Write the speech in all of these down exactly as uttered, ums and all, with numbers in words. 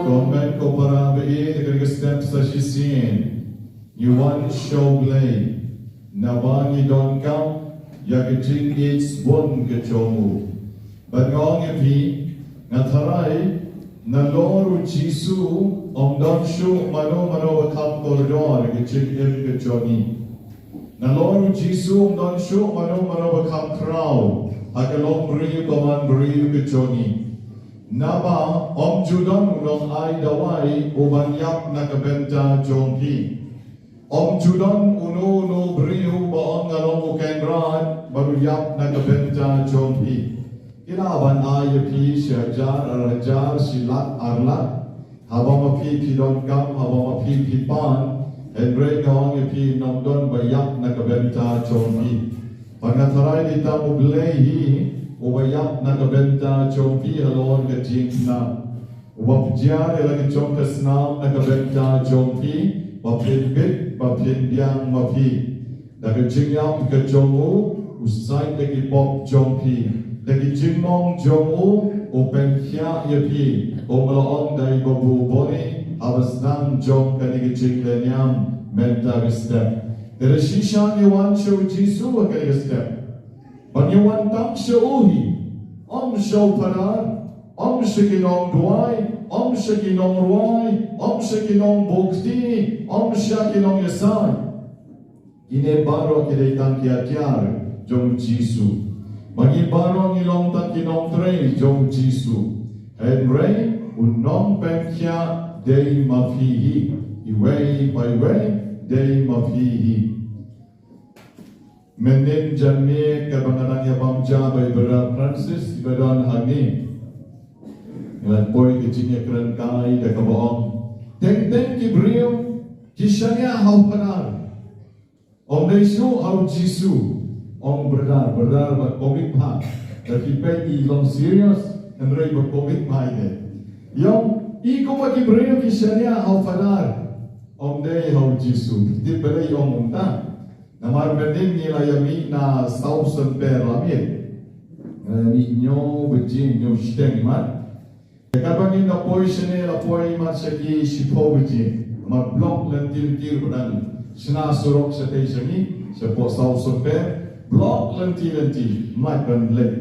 Ko hynmen ko para ba ïeit, ha kane ka step sa shisien ngi wan sha U Blei naba ngi donkam ïa ka jingïeit sbun ka jong u. Bad nga ong ïa phi, nga tharai nalor u Jisu ym don shuh mano mano ba kham kordor ha ka jingim ka jong ngi. Nalor u Jisu ym don shuh mano mano ba kham khraw ha ka longbriew ka manbriew ka jong ngi. Naba ym ju don u nongai dawai uban ïap na ka bynta jong phi. Ym ju don uno uno u briew ba ong nga long u kynrad bad u ïap na ka bynta jong phi. Ki lah ban ai ïa phi shi hajar, ar hajar, shi lak, ar lak, haba ma phi phi donkam, haba ma phi phi pan. Hynrei nga ong ïa phi, ym don ba ïap na ka bynta jong phi. Bad nga tharai dei tang U Blei hi uba ïap na ka bynta jong phi halor ka jingkhnang. Uba pdiang ïa la ka jong ka snam na ka bynta jong phi, ba phin bit, ba phin biang ma phi. Da ka jingïap ka jong u, u sait da ki pop jong phi. Da ki jingmong jong u, u pynkhiah ïa phi. Kumba la ong da i babu Bonnie haba sdang jong kane ka jingleh niam mynta ka step. Te da shisha ngi wan sha u Jisu ha kane ka step. Ba ngi wan tang sha u hi. Ym sha u phadar, ym sha ki nongduwai, ym sha ki nongrwai, ym sha ki nongbukti, ym sha ki nongïasai. Kine baroh ki dei tang ki atiar jong u Jisu. Ba ngi baroh ngi long tang ki nongtrei jong u Jisu. Hynrei u nongpynkhiah dei ma phi hi. Iwei pa iwei dei ma phi hi. Mynnin janmiet kaba nga dang ïa bam ja bad i Brother Francis iba don hangne, nga la poi ka jingïakren kai da kaba ong, teng teng ki briew ki shaniah ha u phadar. Ym dei shuh ha u Jisu. Ong brother, brother ba komik bha. Da phi peit i long serious, hynrei ba komik bha i dei. Ïong i kumba ki briew ki shaniah ha u phadar. Ym dei ha u Jisu. Phi tip balei i ong kumta? Namar mynnin ngi la ïa mih na saw san per la miet. Ngi la ïa mih hynñiew baje, hynñiew shiteng mat. Te katba ngin da poi shane la poi mat sha ki shiphew baje. Namar block lynti lynti ruh ba dang shna surok shatei sha ngi, shapoh saw san per. Block lynti lynti, mat ban leit.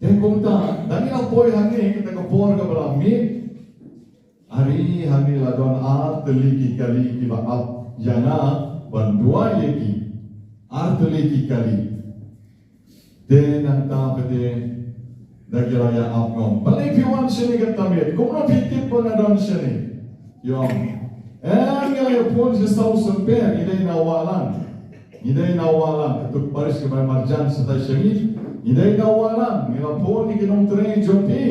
Te kumta, da ngi la poi hangne, kata ka por kaba la miet. Ari hangne la don ar tylli ki kali kiba ap ïa nga ban duwai ïa ki. Ar tylli ki kali. Te nangta pat te da ki la ïa ap, nga ong, balei phi wan shane kata miet? Kumno phi tip ba nga don shane? Ki ong, em, ngi la ïa phone sha saw san per, ngi dei na Wahlang. Ngi dei na Wahlang, kato ka parish kaba marjan shatai sha ngi. Ngi dei na Wahlang, ngi la phone ïa ki nongtrei jong phi.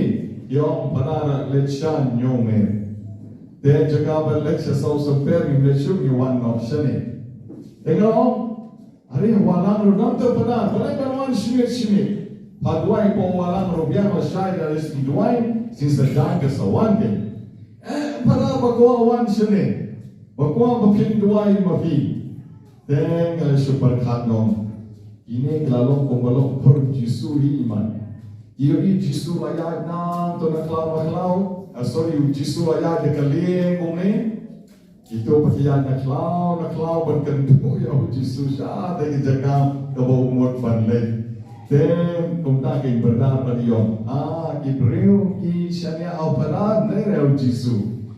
Ki ong, phadar, leit shane, ong me. Te jaka ban leit sha saw san per ngim leit shuh, ngi wan noh shane. Te nga ong, are, Wahlang ruh don te phadar, balei ban wan shimiet shimiet? Pha duwai hapoh Wahlang ruh biang, lashai da leit sdang duwai, shisha jan ka sa wan te. Eh, phadar, ba kwah wan shane. Ba kwah ba phin duwai ma phi. Te nga la shu pyrkhat, nga ong, kine ki la long kumba long por u Jisu hi, i man. Ki ïohi u Jisu la ïaid nangto na khlaw na khlaw. Ah, sorry, u Jisu la ïaid da ka lieng kumne. Kito pat ki ïaid na khlaw na khlaw ban kynduh ïa u Jisu shatei ka jaka kaba u mut ban leit. Te kumta ki brother pat i ong, ah, ki briew ki shaniah ha u phadar, ne re u Jisu.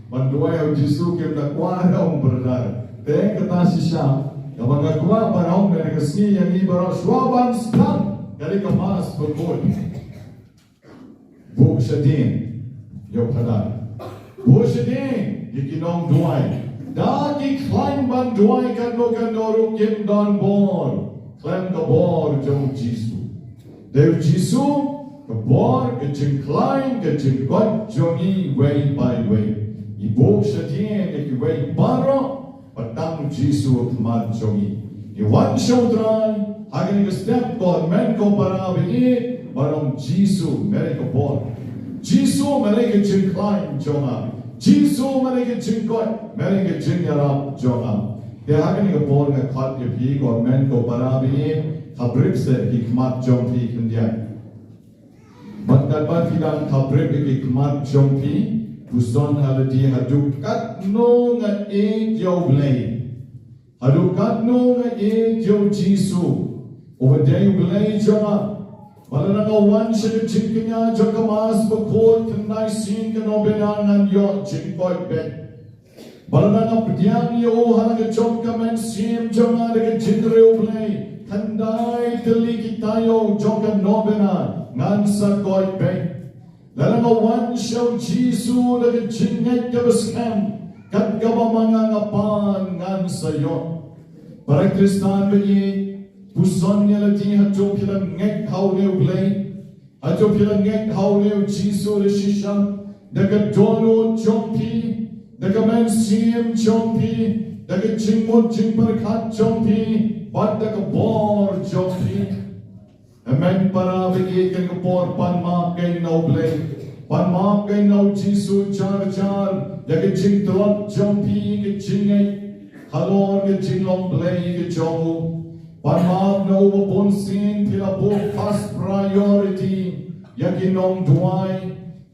Ban duwai ha u Jisu kim da kwah, ong brother. Te kata shisha kaba nga kwah ban ong na kane ka sngi ïa ngi baroh shuwa ban sdang kane ka Mass bakhuid. Buh shadien ïa u phadar. Buh shadien ïa ki nongduwai. Da ki khlaiñ ban duwai katno katno ruh kim don bor khlem ka bor jong u Jisu. Dei u Jisu ka bor, ka jingkhlaiñ, ka jingkoit jong ngi iwei pa iwei. Ngi buh shadien ïa kiwei baroh, ba tang u Jisu ha khmat jong ngi. Ngi wan sha u Trai ha kane ka step, ko hynmen ko para ba ïeit, ban ong, Jisu, me dei ka bor. Jisu, me dei ka jingkhlaiñ jong nga. Jisu, me dei ka jingkoit, me dei ka jingïarap jong nga. Te ha kane ka por nga khot ïa phi, ko hynmen ko para ba ïeit, ha briew seh ki khmat jong phi khyndiat. Bad katba phi dang khaprip ïa ki khmat jong phi, puson ha lade haduh katno nga ïeit ïa U Blei. Haduh katno nga ïeit ïa U Jisu, uba dei U Blei jong nga. Ba lada nga wan sha ka jingkñia jong ka Mass Bakhuid khyndai sien ka nongbna ngan ïoh jingkoit beit. Ba lada nga pdiang ïa u ha la ka jong ka mynsiem jong nga da ka jingriewblei khyndai tylli ki taïew jong ka nongbna ngan sa koit beit. Lada nga wan sha U Jisu da ka jingngeit kaba skhem, kat kaba ma nga nga pan ngan sa ïoh. Para Khristan ba ïeit, puson ïa lade hato phi la ngeit ha une U Blei. Hato phi la ngeit ha une U Jisu da shisha, da ka dohnud jong phi, da ka mynsiem jong phi, da ka jingmut jingpyrkhat jong phi, bad da ka bor jong phi. Amen. Para ba ïeit, kane ka por pan map kein na U Blei. Pan map kein na U Jisu jar jar ïa ka jingtlot jong phi ka jingngeit halor ka jinglong Blei ka jong u. Pan map na u ba bun sien phi la buh first priority ïa ki nongduwai,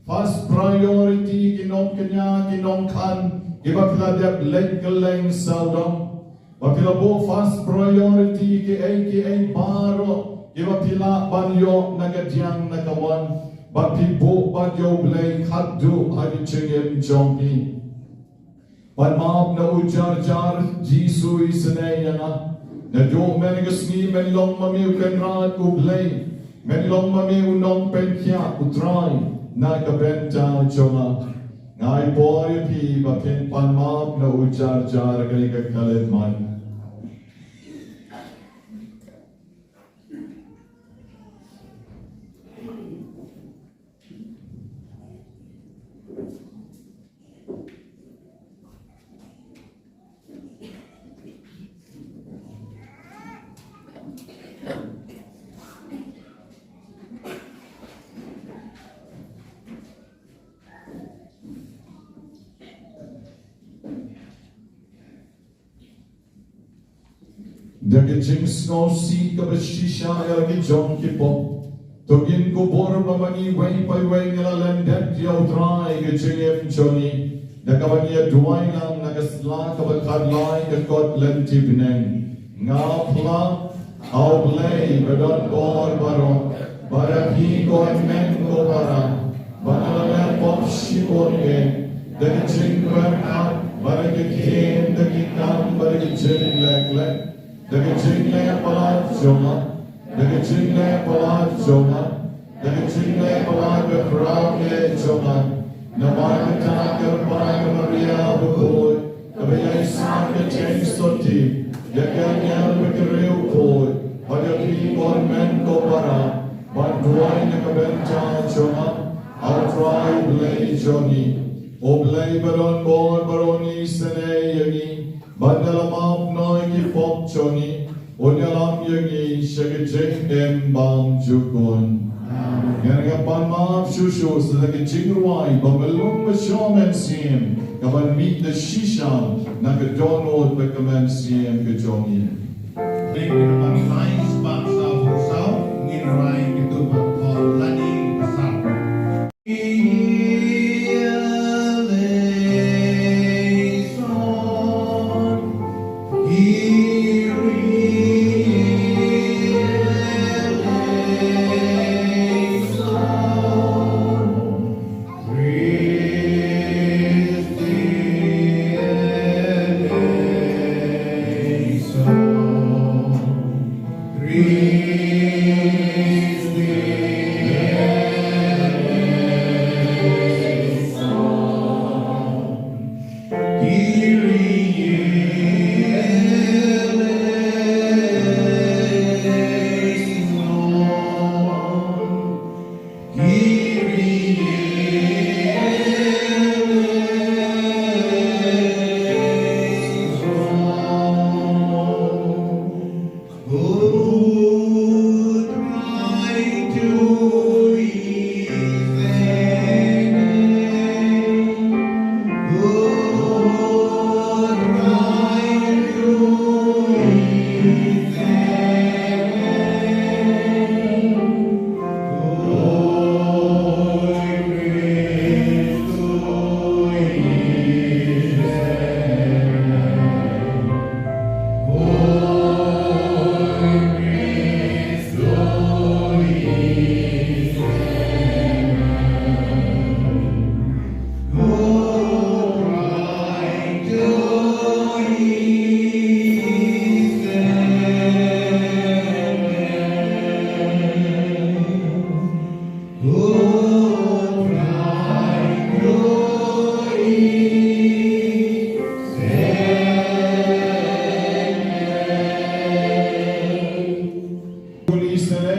first priority ki nongkñia, ki nongkhan, kiba phi la dep leit kylleng sawdong. Ba phi la buh first priority kiei kiei baroh kiba phi lah ban ïoh na ka diang na ka mon. Ba phi buh bad ïa U Blei khatduh ha ka jingim jong phi. Pan map na u jar jar, Jisu isynei ïa nga. Naduh mynne ka sngi men long ma me u Kynrad U Blei. Men long ma me u nongpynkhiah, U Trai, na ka bynta jong nga. Nga ai por ïa phi ba phin pan map na u jar jar ha kane ka khyllipmat. Da ka jingsngewsih kaba shisha ïa la ki jong ki pop, to ngin kubur ba ma ngi iwei pa iwei ngi la lyndet ïa U Trai ha ka jingim jong ngi, da kaba ngi ïa duwai lang na ka sla kaba khatlai ka kot lynti bneng. Nga phla ha U Blei ba don bor baroh, ba da phi ko hynmen ko para, ba nga la leh pop shibun eh, da ka jingkyrkhu, ba da ka ktien, da ki kam, ba da ka jingleh khleh, da ka jingleh palat jong nga, da ka jingleh palat jong nga, da ka jingleh palat ba khraw eh jong nga. Namar kata ka kyrpad ka Maria bakhuid, kaba ïaisah ka jingsotti ïa ki angel bad ki riewkhuid, bad ïa phi ko hynmen ko para, ban duwai na ka bynta jong nga ha U Trai U Blei jong ngi. U Blei ba don bor baroh un isynei ïa ngi, bad da la map noh ïa ki pop jong ngi, un ïalam ïa ngi sha ka jingim bymjukut. Amen. Ngan ïa pan map shuh shuh sa da ka jingrwai ba mlung ba shong mynsiem, kaban mih da shisha na ka dohnud bad ka mynsiem ka jong ngi. Leh ki ban lai spah saw phew saw, ngin rai kito ba thor lane ba saw.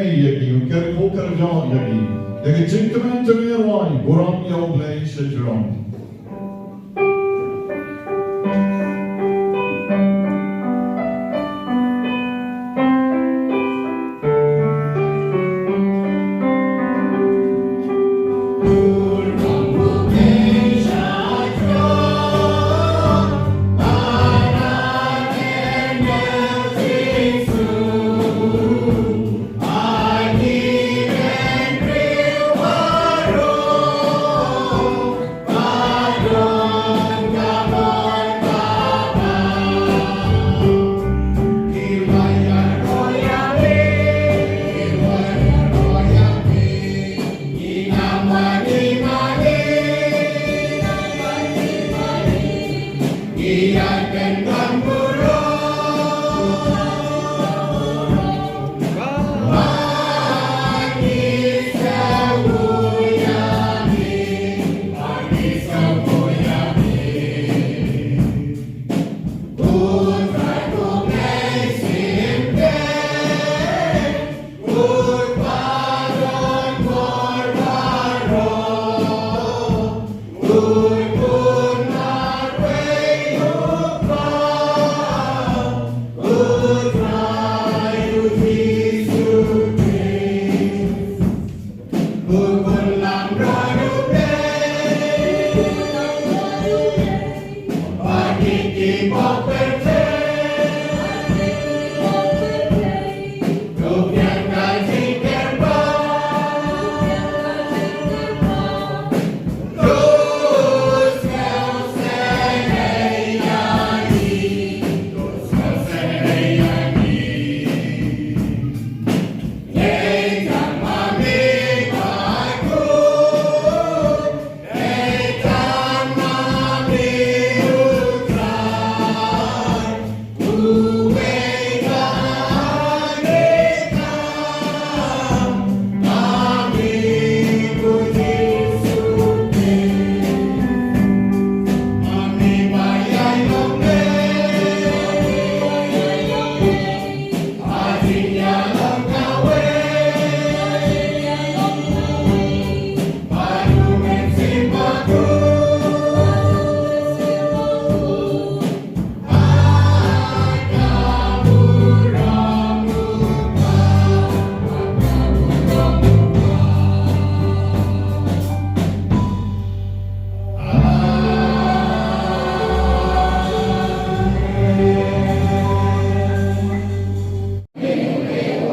ïa ki, u kyrkhu kyrjoh ïa ki. Ïa ki jingkmen jong ngi rwai, burom ïa U Blei sha jrong.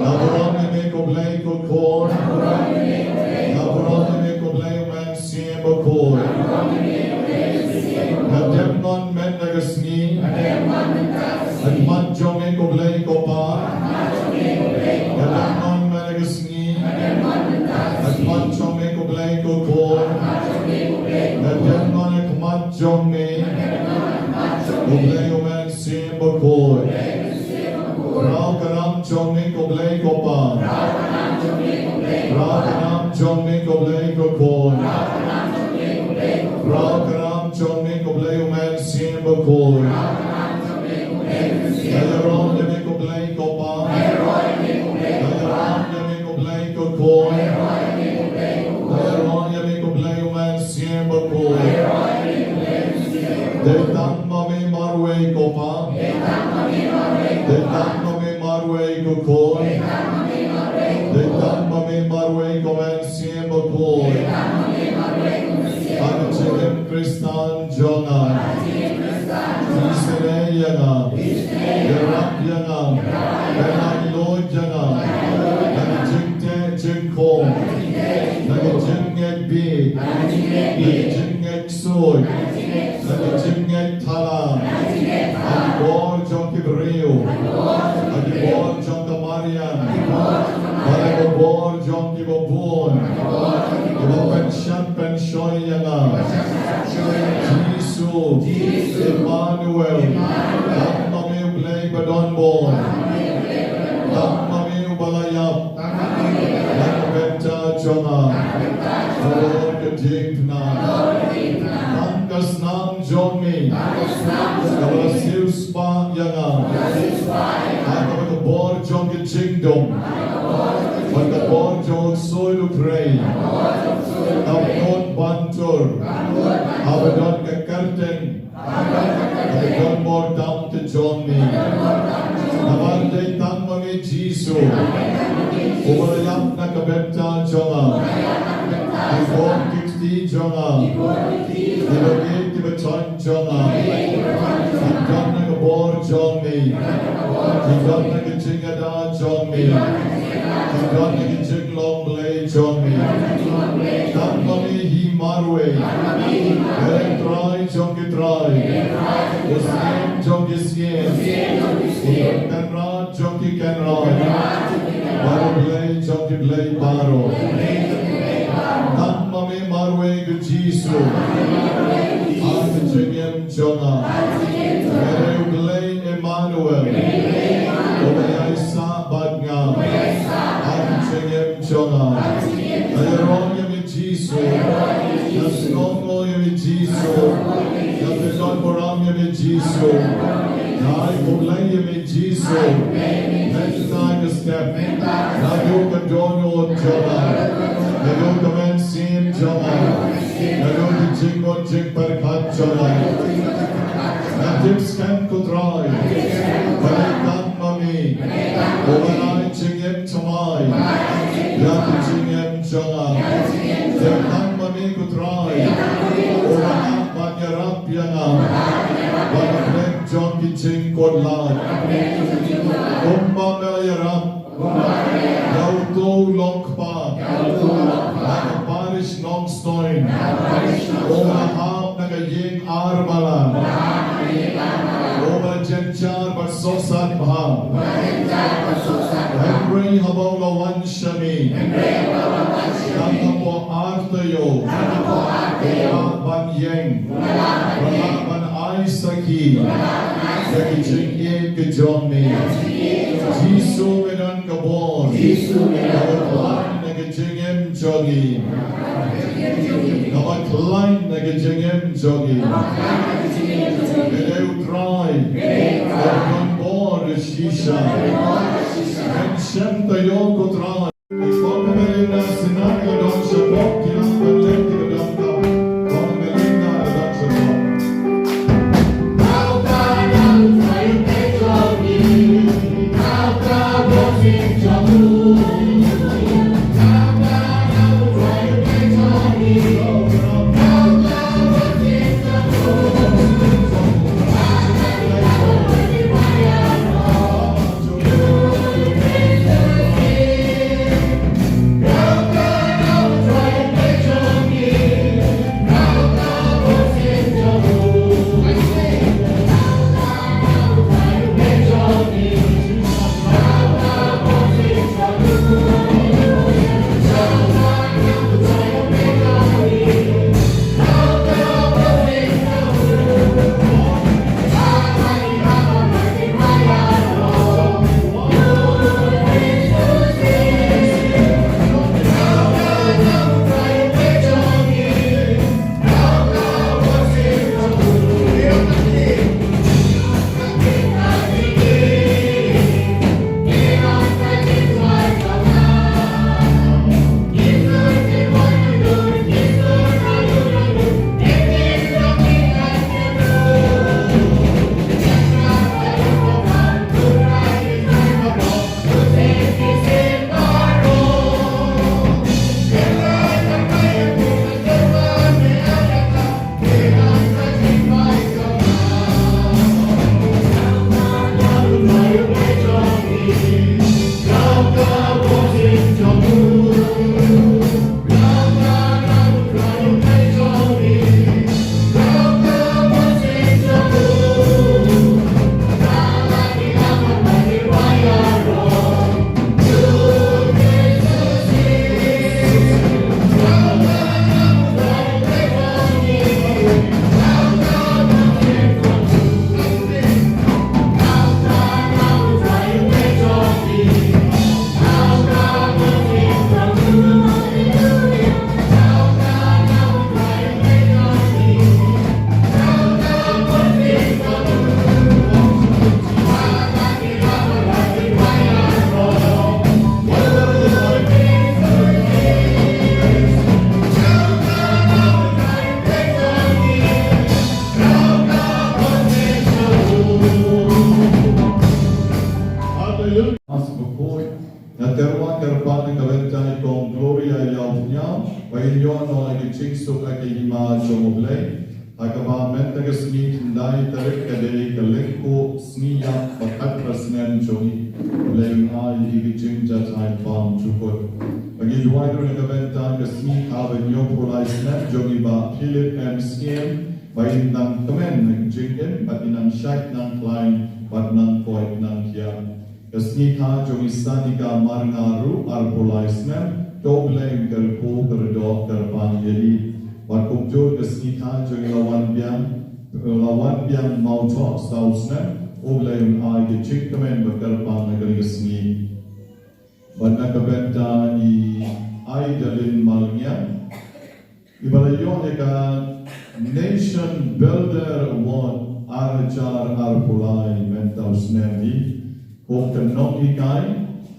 Nga burom ïa me ko Blei ko Khun. Nga burom ïa me ko Blei u Mynsiem Bakhuid. Nga dep ngon mynta ka sngi. Ha khmat jong me ko Blei ko Pa. Nga dep ngon mynta ka sngi. Ha khmat jong me ko Blei ko Khun. Nga dep ngon ha khmat jong me ko Blei u Mynsiem Bakhuid. Khraw ka nam jong me ko Blei ko Pa. Khraw ka nam jong me ko Blei ko Khun. Khraw ka nam jong me ko Blei u Mynsiem Bakhuid. Nga ïaroh ïa me ko Blei ko Pa. Nga ïaroh ïa me ko Blei ko Khun. Nga ïaroh ïa me ko Blei u Mynsiem Bakhuid. Dei tang ma me marwei ko Pa. Dei tang ma me marwei ko Khun. Dei tang ma me marwei ko Mynsiem Bakhuid. Ha ka jingim Khristan jong nga. Isynei ïa nga. Ïarap ïa nga. Pynlait luid ïa nga. Na ka jingteh jingkhum. Na ka jingngeit bieit. Na ka jingngeit ksuid. Na ka jingngeit thala. Ha ki bor jong ki briew. Ha ki bor jong ka mariang. Bad ha ki bor jong kiba bun. Kiba pynshad pynshoi ïa nga. Jisu. Immanuel. Tang ma me u Blei ba don bor. Tang ma me uba la ïap. Na ka bynta jong nga. Halor ka diengphna. Tang ka snam jong me. Kaba la siewspah ïa nga. Ha kaba ka bor jong ka jingdum. Ka bor jong u ksuid u pyrthei kam nud ban tur haba don ka kyrteng kaba don bor tam te jong me. Namar dei tang ma me Jisu uba la ïap na ka bynta jong nga. Ki bor ki kti jong nga ki ba ngi ki ba ton jong nga. Ki don na ka bor jong me. Ki don na ka jingïada jong me. Ki don na ka jinglong Blei jong me. Tang ma me hi marwei. Hynrei Trai jong ki trai, u Syiem jong ki syiem, u Kynrad jong ki kynrad, bad u Blei jong ki blei baroh. Tang ma me marwei ko Jisu ha ka jingim jong nga. Me dei u Blei Emmanuel, uba ïaisah bad nga ha ka jingim jong nga. Nga ïaroh ïa me Jisu, nga sngewnguh ïa me Jisu, nga pyndonkam ïa me Jisu. Nga ai khublei ïa me Jisu. Mynta ka step, naduh ka dohnud jong nga, naduh ka mynsiem jong nga, naduh ka jingmut jingpyrkhat jong nga, nga tip skhem ko Trai ba dei tang ma me uba ai jingim thymmai ïa ka jingim jong nga. Dei tang ma me ko Trai uba hap ban ïarap ïa nga bad ka bynta jong ki jingkut lad. Kumba me la ïarap ïa uto u longkpa na ka parish Nongstoiñ, uba la hap na ka ïing armalah, uba la jynjar bad sohsat bha. Hynrei haba u la wan sha me, tang hapoh ar taïew u lah ban ïeng, u lah ban ai sakhi ïa ka jingïeit ka jong me. Jisu me don ka bor kaba khlaiñ na ka jingim jong ngi, kaba khlaiñ na ka jingim jong ngi. Me dei u Trai uba don bor shisha. Ngan shem taïew ko Trai. Kyrpang na ka bynta i kong Gloria Ïawphniang, ba in ïoh noh ïa ka jingsuk ha ka hima jong U Blei. Ha kaba mynta ka sngi khyndai tarik ka dei ka lyngkhuh sngi ïap ba khatphra snem jong i. U Blei un ai ïa i ka jingjahthait bymjukut. Ba ngi duwai ruh na ka bynta ka sngi kha ba hynñiewphew lai snem jong i Bah Philip M Syiem, ba in nang kmen ha ka jingim bad in nang shait nang khlaiñ bad nang koit nang khiah. Ka sngi kha jong i Sanika Marnga ruh arphew lai snem, to U Blei un kyrkhu kyrdoh kyrpang ïa i. Bad kumjuh ka sngi kha jong i Lawanbiang, Lawanbiang Mawthoh saw snem, U Blei un ai ka jingkmen ba kyrpang ha kane ka sngi. Bad na ka bynta i Aidalin Malngiang, iba la ïoh ïa ka Nation Builder Award ar hajar arphew lai mynta u snem hi. Kum ka nonghikai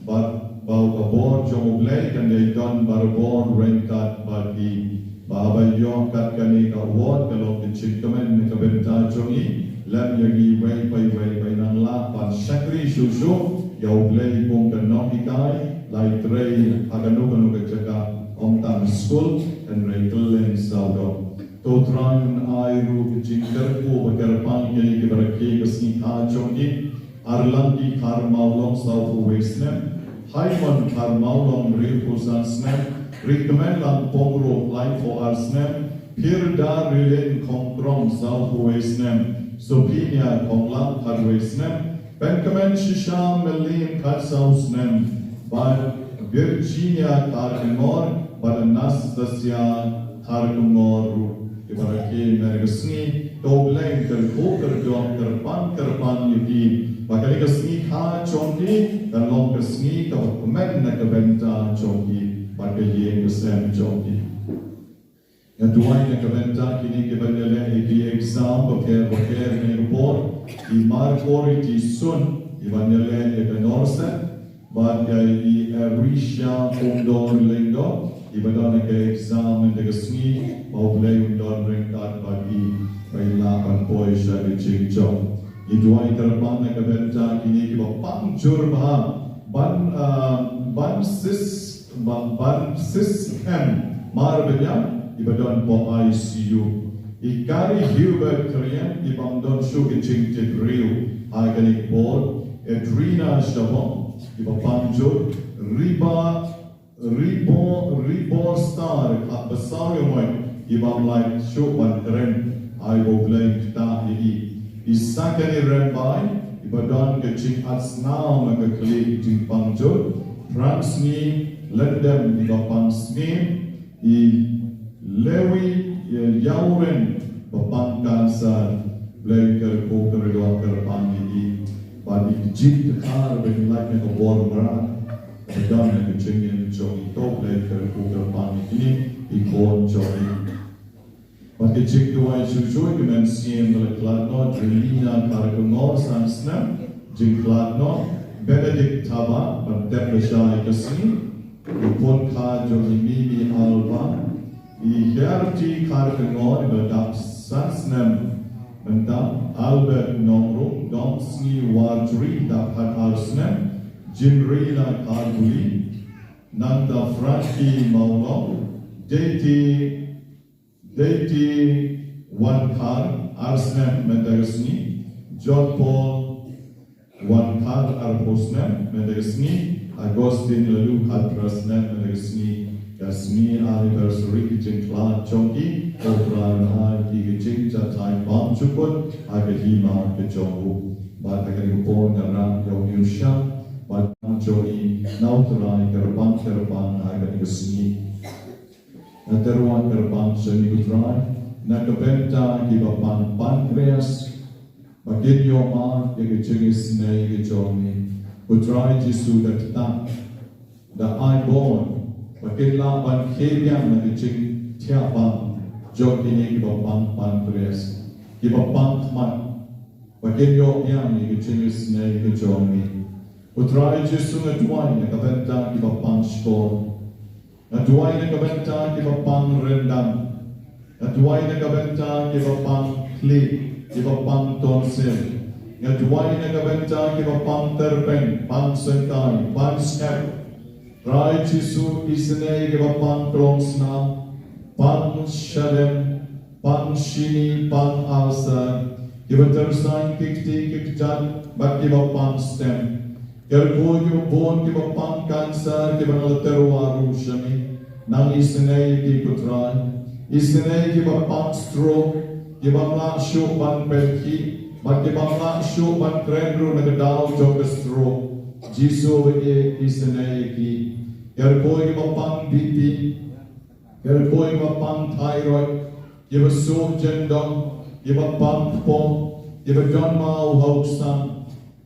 bad ba u ka bor jong U Blei kan dei don barabor ryngkat bad i. Ba haba ïoh kat kane ka award ka long ka jingkmen na ka bynta jong i lem ïa ngi iwei pa iwei ba i nang lah ban shakri shuh shuh ïa U Blei kum ka nonghikai, lai trei ha kano kano ka jaka, ym tang skul hynrei kylleng sawdong. To U Trai un ai ruh ka jingkyrkhu ba kyrpang ïa kine kiba rakhe ka sngi kha jong i. Arlangki Kharmawlong sawphew wei snem, Haimon Kharmawlong hynriewphew san snem, Rikmenlang Pongruh laiphew ar snem, Phirda Rilin Khongkrong sawphew wei snem, Sophia Khonglang khatwei snem, Pynkmen Shisha Mylliam khatsaw snem, bad Virginia Kharkongor bad Anastasia Kharkongor ruh. Kiba rakhe ha kane ka sngi, to U Blei un kyrkhu kyrdoh kyrpang kyrpang ïa ki. Ba kane ka sngi kha jong ki kan long ka sngi kaba kmen na ka bynta jong ki bad ka ïing ka sem jong ki. Nga duwai na ka bynta kine kiba ïaleh ïa ki exam bapher bapher ha kane ka por, i Markoriti Sun iba ïaleh ïa ka Norset, bad ïa i Arisha Umdor Lyngdoh iba don ha ka exam mynta ka sngi, ba U Blei un don ryngkat bad i ba i lah ban poi sha ka jingjop. Ngi duwai kyrpang na ka bynta kine kiba pang jur bha ban, ah, ban sis, ban, ban sis em mar ba ïa iba don bad I C U. I Kari Hubert Krian iba ym don shuh ka jingtip briew ha kane ka por. Edrina Shabong iba pang jur, Riba Ribo, Ribo Star, khatbasaw ïa u Moit iba ym lait shuh ban kren, ai ba U Blei un ktah ïa i. I Sakani Rembai iba don ka jingat snam ha ka khlieh jingpang jur. Pran Sngi Lyndem iba pang sngi. I Lewi, i Yawren ba pang kansar. Blei kyrkhu kyrdoh kyrpang ïa i. Bad i Kjit Dkhar ba i lait na ka bor mrad. Ba don ha ka jingim jong i, to Blei kyrkhu kyrpang ïa kine i khun jong i. Bad ka jingduwai shuh shuh ïa ka Mynsiem ba la khlad noh, Jelina Kharkongor san snem, jingkhlad noh, Benedict Thabah ban tep lashai ka sngi, i khun kha jong i Mimi Alba, i Hiarti Kharkongor ba la dap san snem mynta, Albert Nongrung, Dongsngi Warjri dap khatar snem, Jimrila Kharbuli, nangta Frankie Mawlong, Deiti, Deiti Wankhar ar snem mynta ka sngi, John Paul Wankhar arphew snem mynta ka sngi, Augustine Lalukhat phra snem mynta ka sngi. Ka sngi anniversary ka jingkhlad jong ki, to U Trai un ai ïa ki ka jingjahthait bymjukut ha ka hima ka jong u. Bad ha kane ka por nga rah ïa u Niushak bad jong i na U Trai kyrpang kyrpang ha kane ka sngi. Nga tyrwa kyrpang sha me ko Trai na ka bynta kiba pang pancreas, ba kin ïoh ma ïa ka jingisynei ka jong me. Ko Trai Jisu, da ktah, da ai bor ba kin lah ban khie biang na ka jingthiah bam jong kine kiba pang pancreas, kiba pang khmat, ba kin ïoh biang ïa ka jingisynei ka jong me. Ko Trai Jisu, nga duwai na ka bynta kiba pang shkor. Nga duwai na ka bynta kiba pang ryndang. Nga duwai na ka bynta kiba pang khlieh, kiba pang tonsil. Nga duwai na ka bynta kiba pang tyrpeng, pang syngkai, pang sngap. Trai Jisu, isynei kiba pang klongsnam, pang shadem, pang shini, pang ulcer, kiba tyrsain ki kti ki kjat bad kiba pang stem. Kyrkhu kiba bun kiba pang cancer kiba nga la tyrwa ruh sha me. Nang isynei ïa ki ko Trai. Isynei kiba pang stroke, kiba mlak shuh ban pynkhih bad kiba mlak shuh ban kren ruh na ka daw jong ka stroke. Jisu ba ïeit, isynei ïa ki. Kyrkhu kiba pang B P, kyrkhu kiba pang thyroid, kiba suk jyndong, kiba pang kpoh, kiba don maw ha u ksan,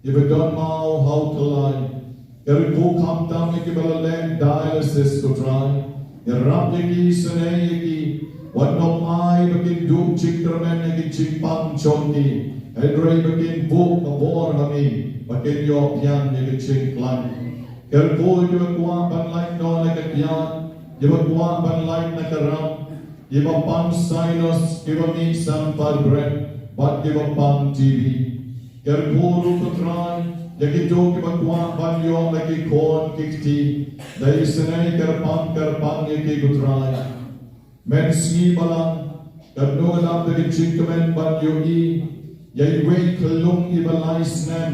kiba don maw ha u tyllai. Kyrkhu khamtam ïa kiba la leh dialysis ko Trai. Ïarap ïa ki, isynei ïa ki. Wat nym ai ba kin duh jingkyrmen ïa ki jingpang jong ki, hynrei ba kin buh ka bor ha me ba kin ïoh biang ïa ki jingkhlaiñ. Kyrkhu kiba kwah ban lait noh na ka kjat, kiba kwah ban lait na ka rap, kiba pang sinus, kiba mih samparbret bad kiba pang T B. Kyrkhu ruh ko Trai ïa kito kiba kwah ban ïoh la ki khun ki kti. Da isynei kyrpang kyrpang ïa ki ko Trai. Mynsngi balang, katno ka dap da ka jingkmen ban ïohi ïa iwei i khyllung iba lai snem,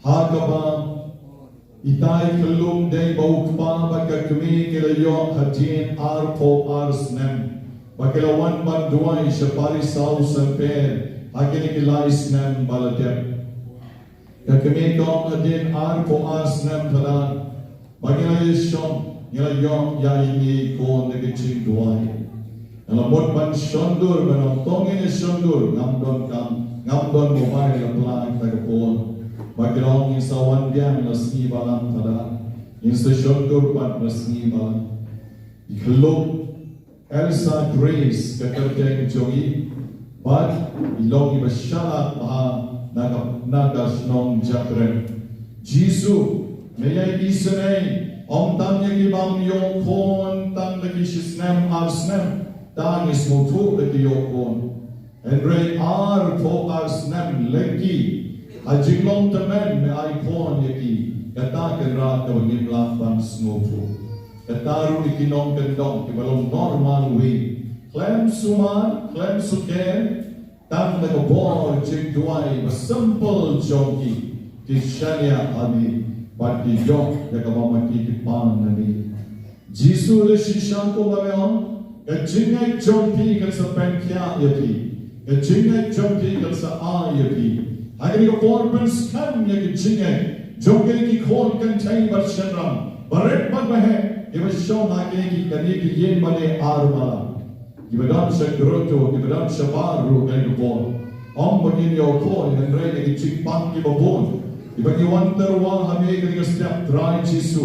ha kaba itai i khyllung dei ba u kpa bad ka kmie ki la ïoh hadien arphew ar snem, ba ki la wan ban duwai sha Parish House Saint Paul ha kine ki lai snem ba la dep. Ka kmie ka ong, hadien arphew ar snem, Phadar, ba ngi la ïashong, ngi la ïoh ïa ine i khun da ka jingduwai. Nga la mut ban shon dur, ban ong, to ngin ïashon dur, ngam don kam, ngam don mobile, la pla ïa ka phone. Ba ki la ong, ngin sa wan biang la sngi balang, Phadar. Ngin sa shon dur pat la sngi balang. I khyllung Elsa Grace ka kyrteng jong i, bad i long iba shalak bha na ka, na ka shnong Jakren. Jisu, me ïa isynei, ym tang ïa ki bym ïoh khun tang da ki shi snem ar snem, tang ngi sngewthuh da ki ïoh khun. Hynrei arphew ar snem lynti, ha jinglong tymmen me ai khun ïa ki, kata kynrad kaba ngim lah ban sngewthuh. Kata ruh ïa ki nongkyndong kiba long normal weight, khlem sumar, khlem sukher, tang da ka bor jingduwai ba simple jong ki, ki shaniah ha me, bad ki ïoh ïa kaba ma ki ki pan na me. Jisu, la shisha kumba me ong, ka jingngeit jong phi kan sa pynkhiah ïa phi. Ka jingngeit jong phi kan sa ai ïa phi. Ha kane ka por pynskhem ïa ka jingngeit jong kine ki khun kynthei bad shynrang, barit bad baheh, kiba shong ha kine ki, kane ki ïing mane ar mala. Kiba don sha grotto, kiba don shabar ruh kane ka por. Ym ba ngin ïoh khun, hynrei da ki jingpang kiba bun, kiba ngi wan tyrwa ha me kane ka step, Trai Jisu.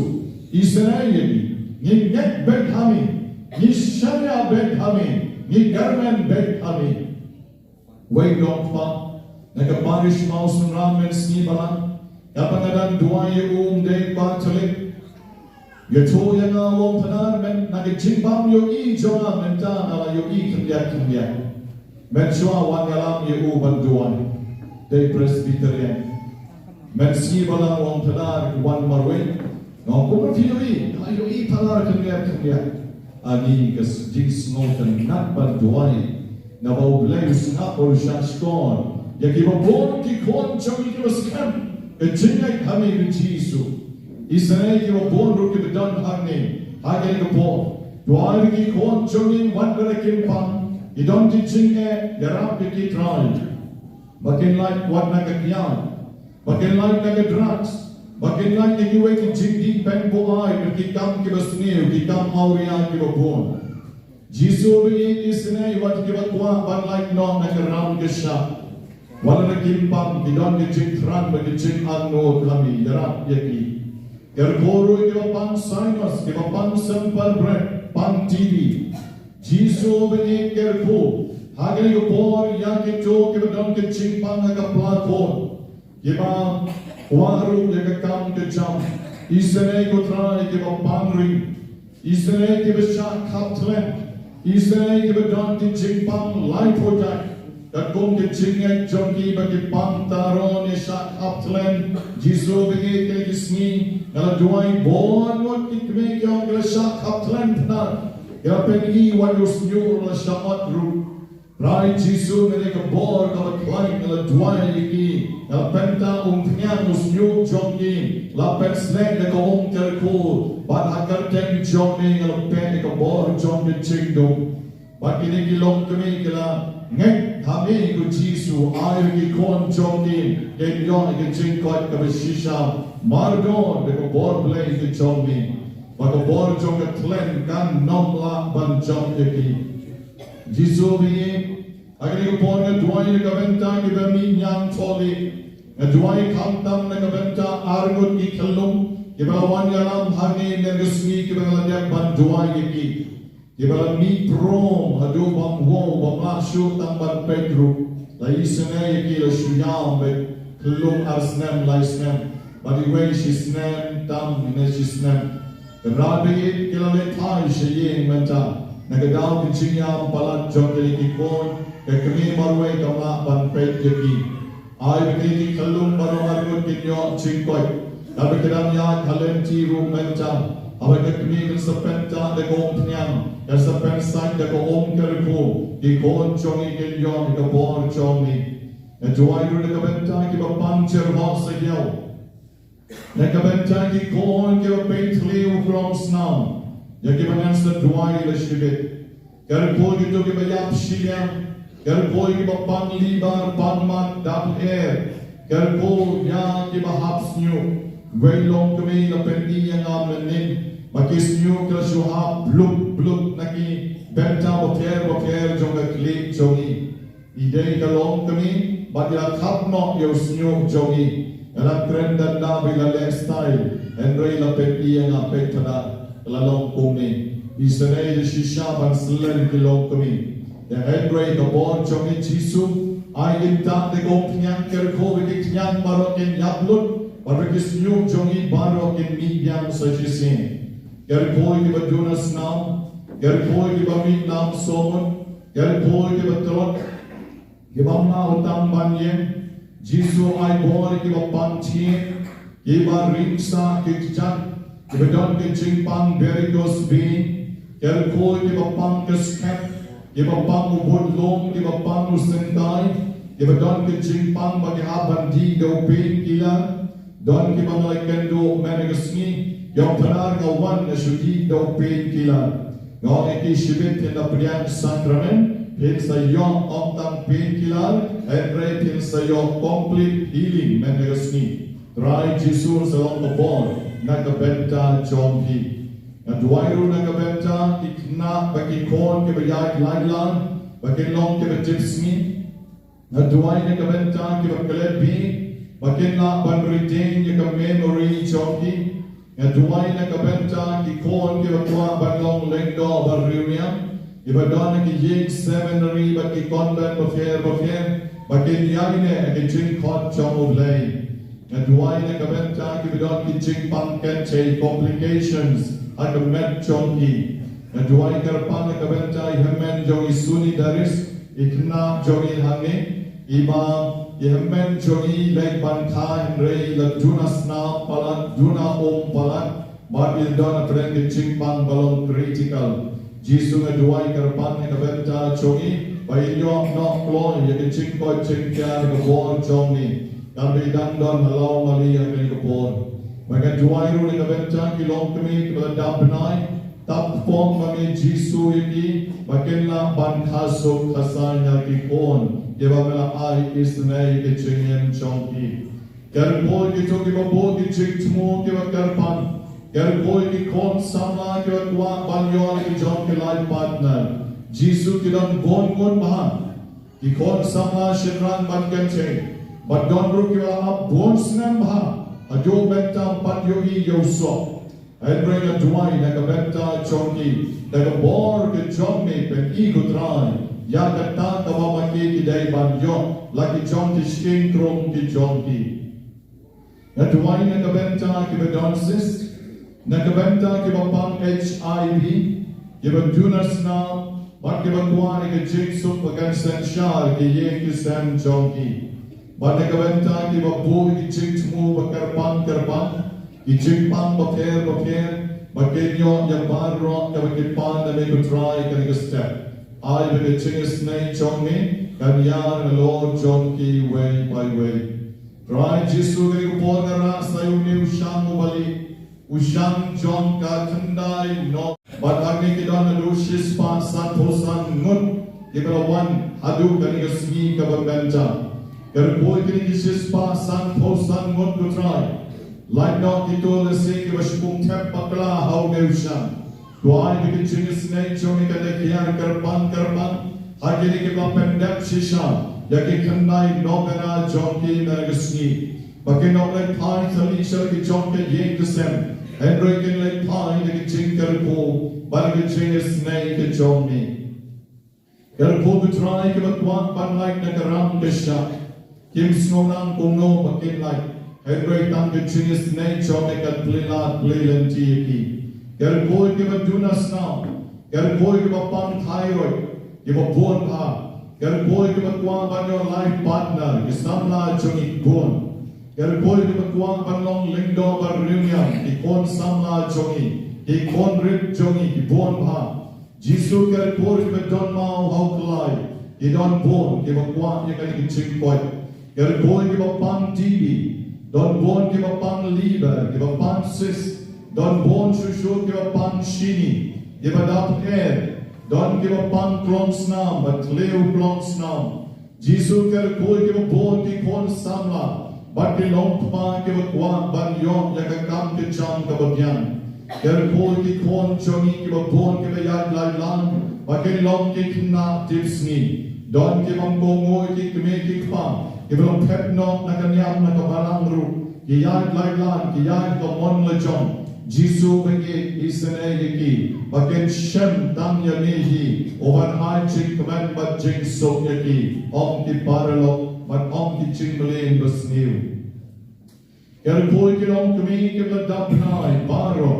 Isynei ïa ngi, ngi ngeit beit ha me, ngi shaniah beit ha me, ngi kyrmen beit ha me. Wei u nongkpa na ka parish Mawsynram mynsngi balang, kaba nga dang duwai ïa u, um dei Katholik. Ïathuh ïa nga, u ong, Phadar, men na ka jingbym ïohi jong nga mynta nga la ïohi khyndiat khyndiat. Mynshuwa wan ïalam ïa u ban duwai, dei Presbyterian. Mynsngi balang, u ong, Phadar, ki wan marwei. Nga ong, kumno phi ïohi? Nga ïohi Phadar khyndiat khyndiat. Ani ka s-, jingsngewtynnat ban duwai. Naba U Blei u sngap bad u shah shkor ïa kiba bun ki khun jong ngi kiba skhem ka jingngeit ha me ko Jisu. Isynei kiba bun ruh kiba don hangne ha kane ka por. Duwai ïa ki khun jong ngi, wat lada kim pang, ki don ki jingeh, ïarap ïa ki Trai. Ba kin lait wat na ka kjat, ba kin lait na ka drugs, ba kin lait na kiwei ki jingdih pynbuaid, na ki kam kiba sniew, ki kam awria kiba bun. Jisu ba ïeit, isynei wat kiba kwah ban lait noh na ka ram ka shap. Wat lada kim pang, ki don ki jingthrang bad ki jingangnud ha me, ïarap ïa ki. Kyrkhu ruh ïa kiba pang sinus, kiba pang symper bret, pang T B. Jisu ba ïeit, kyrkhu ha kane ka por ïa kito kiba don ki jingpang ha ka pla khun, kiba kwah ruh ïa ka kam ka jam. Isynei ko Trai kiba pang ring, isynei kiba shah khap thleng, isynei kiba don ki jingpang lai phew jait. Katkum ki jingngeit jong ki ba ki pang taro ne shah khaptlen, Jisu ba ïeit ki sngi, nga la duwai bun ngut ki kmie ki ong ki la shah khaptlen pynban. Ki la pyn-i wan u shñiuh ruh la shah ot ruh. Trai Jisu, nga dei ka bor kaba khlaiñ, nga la duwai ïa ki. Nga la pynta umphniang u shñiuh jong ki. La pynsleh ïa ka um kyrkhu. Bad ha kyrteng jong me nga la peit ïa ka bor jong ka jingdum. Bad kine ki longkmie ki la ngeit ha me ko Jisu, ai ki khun jong ki kin ïoh ïa ka jingkoit kaba shisha. Mardor da ka bor Blei ka jong me. Ba ka bor jong ka tlen kan nym lah ban jop ïa ki. Jisu ba ïeit, ha kane ka por nga duwai na ka bynta kiba mih ñiangthohlieh. Nga duwai khamtam na ka bynta arngut ki khyllung kiba la wan ïalam hangne mynta ka sngi kiba nga la dep ban duwai ïa ki. Kiba la mih prom haduh bam wow bam lah shuh tang ban peit ruh. La isynei ïa ki la shu ïam beit, khyllung ar snem lai snem. Bad iwei shi snem tam ne shi snem. Kynrad ba ïeit ki la leit phai sha ïing mynta. Na ka daw ka jingïam palat jong kine ki khun, ka kmie marwei kam lah ban peit ïa ki. Ai ba kine ki khyllung baroh arngut kin ïoh jingkoit. Kaba ki dang ïaid ha lynti ruh mynta. Haba ka kmie kan sa pyntah da ka umphniang, kan sa pynsait da ka um kyrkhu, ki khun jong ngi kin ïoh ïa ka bor jong ngi. Nga duwai ruh na ka bynta kiba pang jyrhoh sa ïew. Na ka bynta ki khun kiba peit thliew u krong snam, ïa kiba ngan sa duwai la shibit. Kyrkhu kito kiba ïap shiliang, kyrkhu kiba pang libar, pang mat, dap lyer, kyrkhu ïa kiba hap shñiuh. Wei longkmie la pyni ïa nga mynnin ba ki shñiuh ki la shu hap bluk bluk na ki bynta bapher bapher jong ka khlieh jong ngi. I dei ka longkmie bad i la khap noh ïa u shñiuh jong i. Nga la kren dang da ba i la leh style, hynrei la peit ïa nga, peit pada, ka la long kumne. Isynei da shisha ban slem ki longkmie. Ïa hynrei ka bor jong i Jisu, ai ïa kata ka umphniang, kyrkhu ba ki khñiang baroh kin ïap lut bad ba ki shñiuh jong i baroh kin mih biang sa shisien. Kyrkhu ïa kiba duna snam, kyrkhu ïa kiba mih nam sawmut, kyrkhu ïa kiba tlot, kiba mah u tang ban ïeng. Jisu, ai bor ïa kiba pang thied, kiba ring sah ki kjat, kiba don ki jingpang varicose vein, kyrkhu ïa kiba pang ka skep, kiba pang u budlum, kiba pang u syngkai, kiba don ki jingpang ba ki hap ban dih da u painkiller. Don kiba nga la kynduh mynta ka sngi, ïoh pynnar nga wan nga shu dih da u painkiller. Nga ong ïa ki shibit, phin da pdiang sakramen, phin sa ïoh ym tang painkiller, hynrei phin sa ïoh complete healing mynta ka sngi. Trai Jisu, sa long ka bor na ka bynta jong phi. Nga duwai ruh na ka bynta ki khynnah bad ki khun kiba ïaid lait lang, ba kin long kiba tipsngi. Nga duwai na ka bynta kiba klet bih, ba kin lah ban retain ïa ka memory jong ki. Nga duwai na ka bynta ki khun kiba kwah ban long lyngdoh ba riewniam, kiba don ha ki ïing seminary bad ki convent bapher bapher, ba kin ïaineh ha ki jingkhot jong U Blei. Nga duwai na ka bynta kiba don ki jingpang kynthei, complications, ha ka met jong ki. Nga duwai kyrpang na ka bynta i hynmen jong i Suni Daris, i khynnah jong i hangne, iba i hynmen jong i leit ban kha hynrei la duna snam palat, duna um palat, bad i don hapdeng ka jingpang ba long critical. Jisu, nga duwai kyrpang na ka bynta jong i, ba in ïoh noh kloi ïa ka jingkoit jingkhiah na ka bor jong i, kaba i dang don ha Lawmali ha kane ka por. Bad nga duwai ruh na ka bynta ki longkmie kiba la dap bnai, tap kpoh ma ngi Jisu ïa ki, ba kin lah ban kha suk kha saiñ ïa ki khun kiba me la ai isynei ïa ka jingim jong ki. Kyrkhu ïa kito kiba buh ki jingthmu kiba kyrpang. Kyrkhu ïa ki khun samla kiba kwah ban ïoh ïa ki jong ki life partner. Jisu, ki don bun ngut bha ki khun samla shynrang bad kynthei, bad don ruh kiba la ap bun snem bha haduh mynta ym pat ïohi ïa u soh. Hynrei nga duwai na ka bynta jong ki, da ka bor ka jong me, pyni, ko Trai, ïa kata kaba ma ki ki dei ban ïoh, la ki jong ki shyieng krung ki jong ki. Nga duwai na ka bynta kiba don cyst, na ka bynta kiba pang H I V, kiba duna snam, Bad kiba kwah ïa ka jingsuk ba kan synshar ki ïing ki sem jong ki. Bad na ka bynta kiba buh ïa ki jingthmu ba kyrpang kyrpang, ki jingpang bapher bapher, ba kin ïoh ïa baroh kaba ki pan na me ko Trai ha kane ka step. Ai ba ka jingisynei jong me kan ïar halor jong ki iwei pa iwei. Trai Jisu, ha kane ka por nga rah sa ïa une u shang u bali, u shang jong ka khyndai nong. Bad hangne ki don haduh shispah sanphew san ngut kiba la wan haduh kane ka sngi kaba mynta. Kyrkhu ïa kine ki shispah sanphew san ngut ko Trai. Lait noh kito lehse kiba shu kum thep bakla ha une u shang. To ai ba ka jingisynei jong me kan da kiar kyrpang kyrpang ha kine kiba pyndep shisha ïa ki khyndai nongïalam jong ki ha kane ka sngi. Ba kin ym leit phai sha ki jong ka ïing ka sem, hynrei kin leit phai da ka jingkyrkhu bad da ka jingisynei ka jong me. Kyrkhu ko Trai, kiba kwah ban lait na ka ram ka shah, kim sngew nang kumno ba kin lait, hynrei tang ka jingisynei jong me kan plie lad plie lynti ïa ki. Kyrkhu kiba duna snam, kyrkhu kiba pang thyroid, kiba bun bha, kyrkhu kiba kwah ban ïoh life partner, ki samla jong ngi ki bun. Kyrkhu kiba kwah ban long lyngdoh bad riewniam, ki khun samla jong ngi, ki khun rit jong ngi ki bun bha. Jisu, kyrkhu kiba don maw ha u klai, ki don bun kiba kwah ïa kane ka jingkoit. Kyrkhu kiba pang T B, don bun kiba pang liver, kiba pang cyst, don bun shuh shuh kiba pang shini, kiba dap her, don kiba pang klong snam bad thliew klong snam. Jisu, kyrkhu kiba bun ki khun samla bad ki longkmie kiba kwah ban ïoh ïa ka kam ka jam kaba biang. Kyrkhu ki khun jong ngi kiba bun kiba ïaid lai lang ba kin long ki khynnah tipsngi. Don ki bym kohnguh ki kmie ki kpa kiba long phet noh na ka niam na ka balang ruh, ki ïaid lai lang, ki ïaid ka mon la jong. Jisu, ba ngi isynei ïa ki ba kin shem tang ïa me hi, u ban ai jingkmen bad jingsuk ïa ki. Ym ki paralok bad ym ki jingmlien basniew. Kyrkhu ki longkmie kiba la dap bnai baroh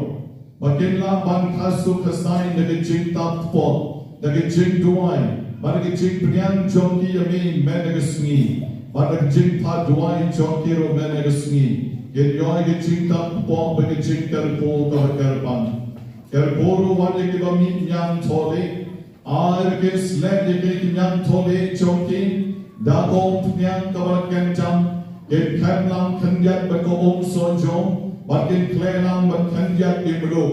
ba kin lah ban khasu khasaiñ da ka jingtap kpoh, da ka jingduwai bad da ka jingpdiang jong ki ïa me mynta ka sngi, bad da ka jingphah duwai jong ki ruh mynta ka sngi, kin ïoh ïa ka jingtap kpoh bad ka jingkyrkhu kaba kyrpang. Kyrkhu ruh wat ïa kiba mih ñiangthohlieh, ai ba kin sleh ïa kine ki ñiangthohlieh jong ki da ka umphniang kaba kyndam, kin khet lang khyndiat bad ka umsohjong bad kin khleh lang bad khyndiat ki mluh.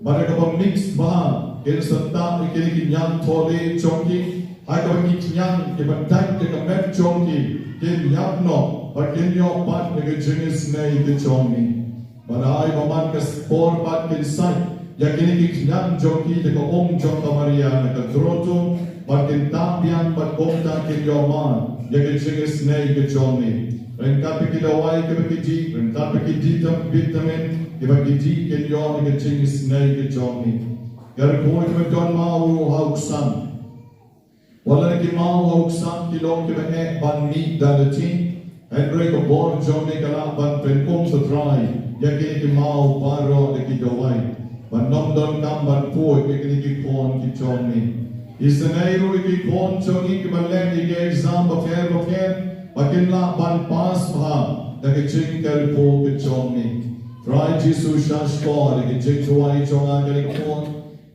Bad da kaba mix bha kin sa tah ïa kine ki ñiangthohlieh jong ki ha kaba ki khñiang kiba dait da ka met jong ki kin ïap noh bad kin ïoh pat ïa ka jingisynei ka jong me. Bad ai ba man ka por pat kin sait ïa kine ki khñiang jong ki da ka um jong ka Maria na ka Trotho, bad kin tah biang bad kumta kin ïoh man ïa ka jingisynei ka jong me. Ryngkat bad ki dawai kiba ki dih, ryngkat bad ki dih tam vitamin kiba ki dih, kin ïoh ïa ka jingisynei ka jong me. Kyrkhu kiba don maw ruh ha u ksang. Wat la ki maw ha u ksang ki long kiba eh ban mih da lade, hynrei ka bor jong me ka lah ban pynum, ko Trai, ïa kine ki maw baroh da ki dawai, ban ym donkam ban pud ïa kine ki khun ki jong me. Isynei ruh ïa ki khun jong me kiba leh ïa ki exam bapher bapher ba kin lah ban pass bha da ka jingkyrkhu ka jong me. Trai Jisu, sha shkor ïa ka jingduwai jong nga ha kane ka por.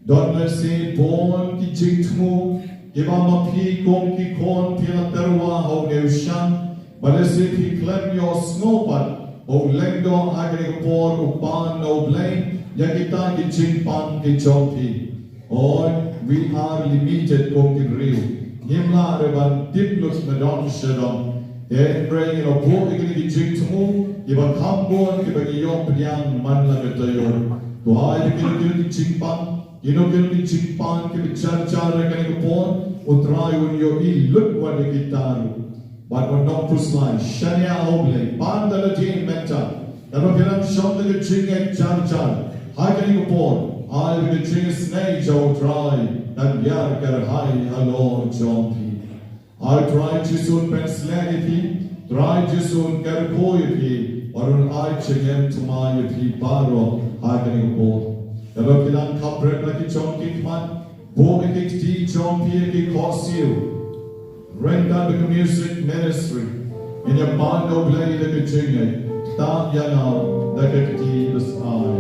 Don lehse bun ki jingthmu kiba ma phi kum ki khun phi la tyrwa ha une u shang, ba lehse phi khlem ïohsngew pat ba u lyngdoh ha kane ka por u Kpa na U Blei ïa kita ki jingpang ki jong phi. Oi, we are limited kum ki briew. Ngim lah re ban tip lut na don sha don. Te hynrei ngi la buh ïa kine ki jingthmu kiba kham bun kiba ngi ïoh pdiang man la ka taïew. To ai ïa kine ki jingpang, kino kino ki jingpang kiba jar jar ha kane ka por, U Trai un ïohi lut wat ïa kita ruh. Bad wat nym khuslai, shaniah ha U Blei, pan da lade mynta. Kaba phi dang shong da ka jingngeit jar jar ha kane ka por, ai ba ka jingisynei jong U Trai kan ïar kyrhai halor jong phi. Ai Trai Jisu un pynsleh ïa phi, Trai Jisu un kyrkhu ïa phi, bad un ai jingim thymmai ïa phi baroh ha kane ka por. Kaba phi dang khapret la ki jong ki khmat, Buh ïa ki kti jong phi ha ki khohsiew. Ryngkat bad ka music ministry, ngin ïa pan ïa U Blei da ka jingngeit. Tap ïa nga da ka kti ba shai.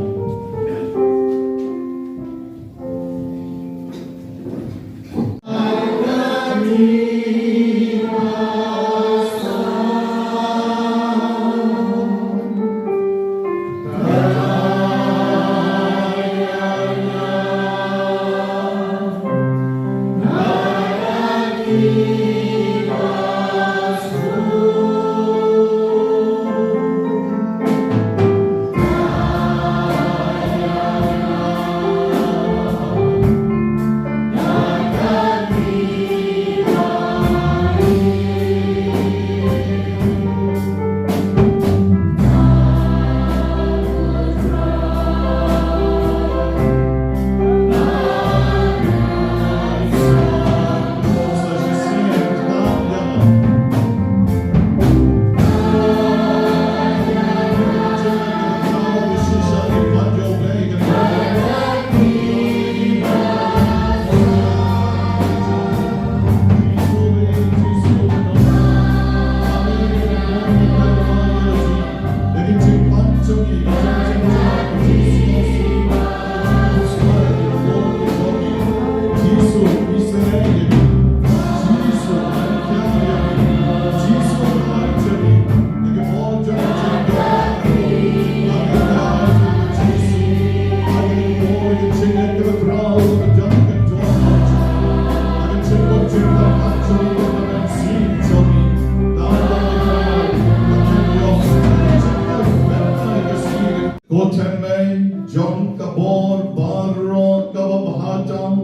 Ko thymmei jong ka bor baroh kaba bha tam,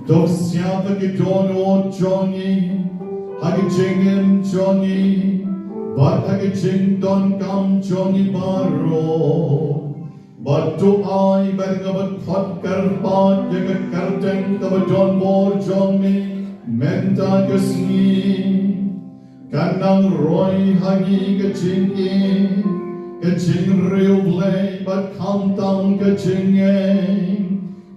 to siap ha ki dohnud jong ngi, ha ki jingim jong ngi, bad ha ki jingdonkam jong ngi baroh. Bad to ai ba ngin ïa bud kyrpad ïa ka kyrteng kaba donbor jong me mynta ka sngi. Kan nang roi ha ngi ka jingïeit, ka jingriewblei bad khamtam ka jingngeit,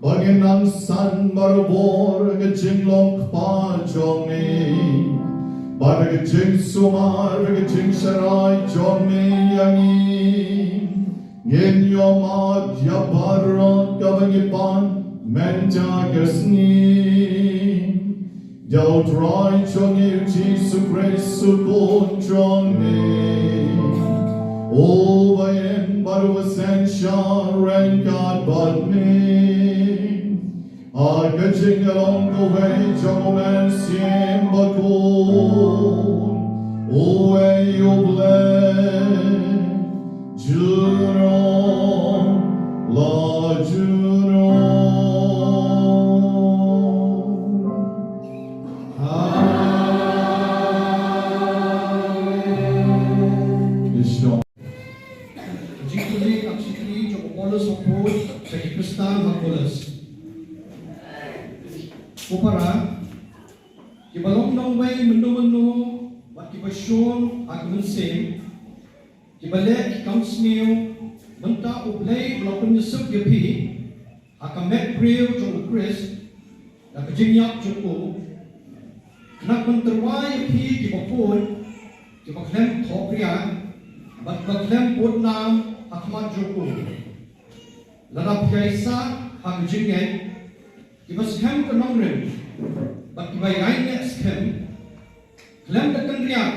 ba ngin nang san barabor ka jinglong kpa jong me, bad ka jingsumar ka jingsharai jong me ïa ngi. Ngin ïohmad ïa baroh kaba ngi pan mynta ka sngi. Da U Trai jong ngi U Jisu Khrist U Khun jong me, uba im bad uba synshar ryngkat bad me. Ha ka jingïalong kawei jong U Mynsiem Bakhuid, uwei U Blei, junom la junom. Amen. Ïa shong. Jingkylli ka shithi jong u Paulus u Paul sha ki Khristan ha Kolose. Ko para, kiba long nongwei mynno mynno bad kiba shun ha ka mynsiem, kiba leh ki kam sniew, mynta U Blei u la pynïasuk ïa phi ha ka met briew jong U Khrist da ka jingïap jong u, khnang ban tyrwa ïa phi kiba khuid, kiba khlem thohkria bad kiba khlem bud nam ha khmat jong u. Lada phi ïaisah ha ka jingngeit, kiba skhem ka nongrim bad kiba ïaineh skhem, khlem da kynriah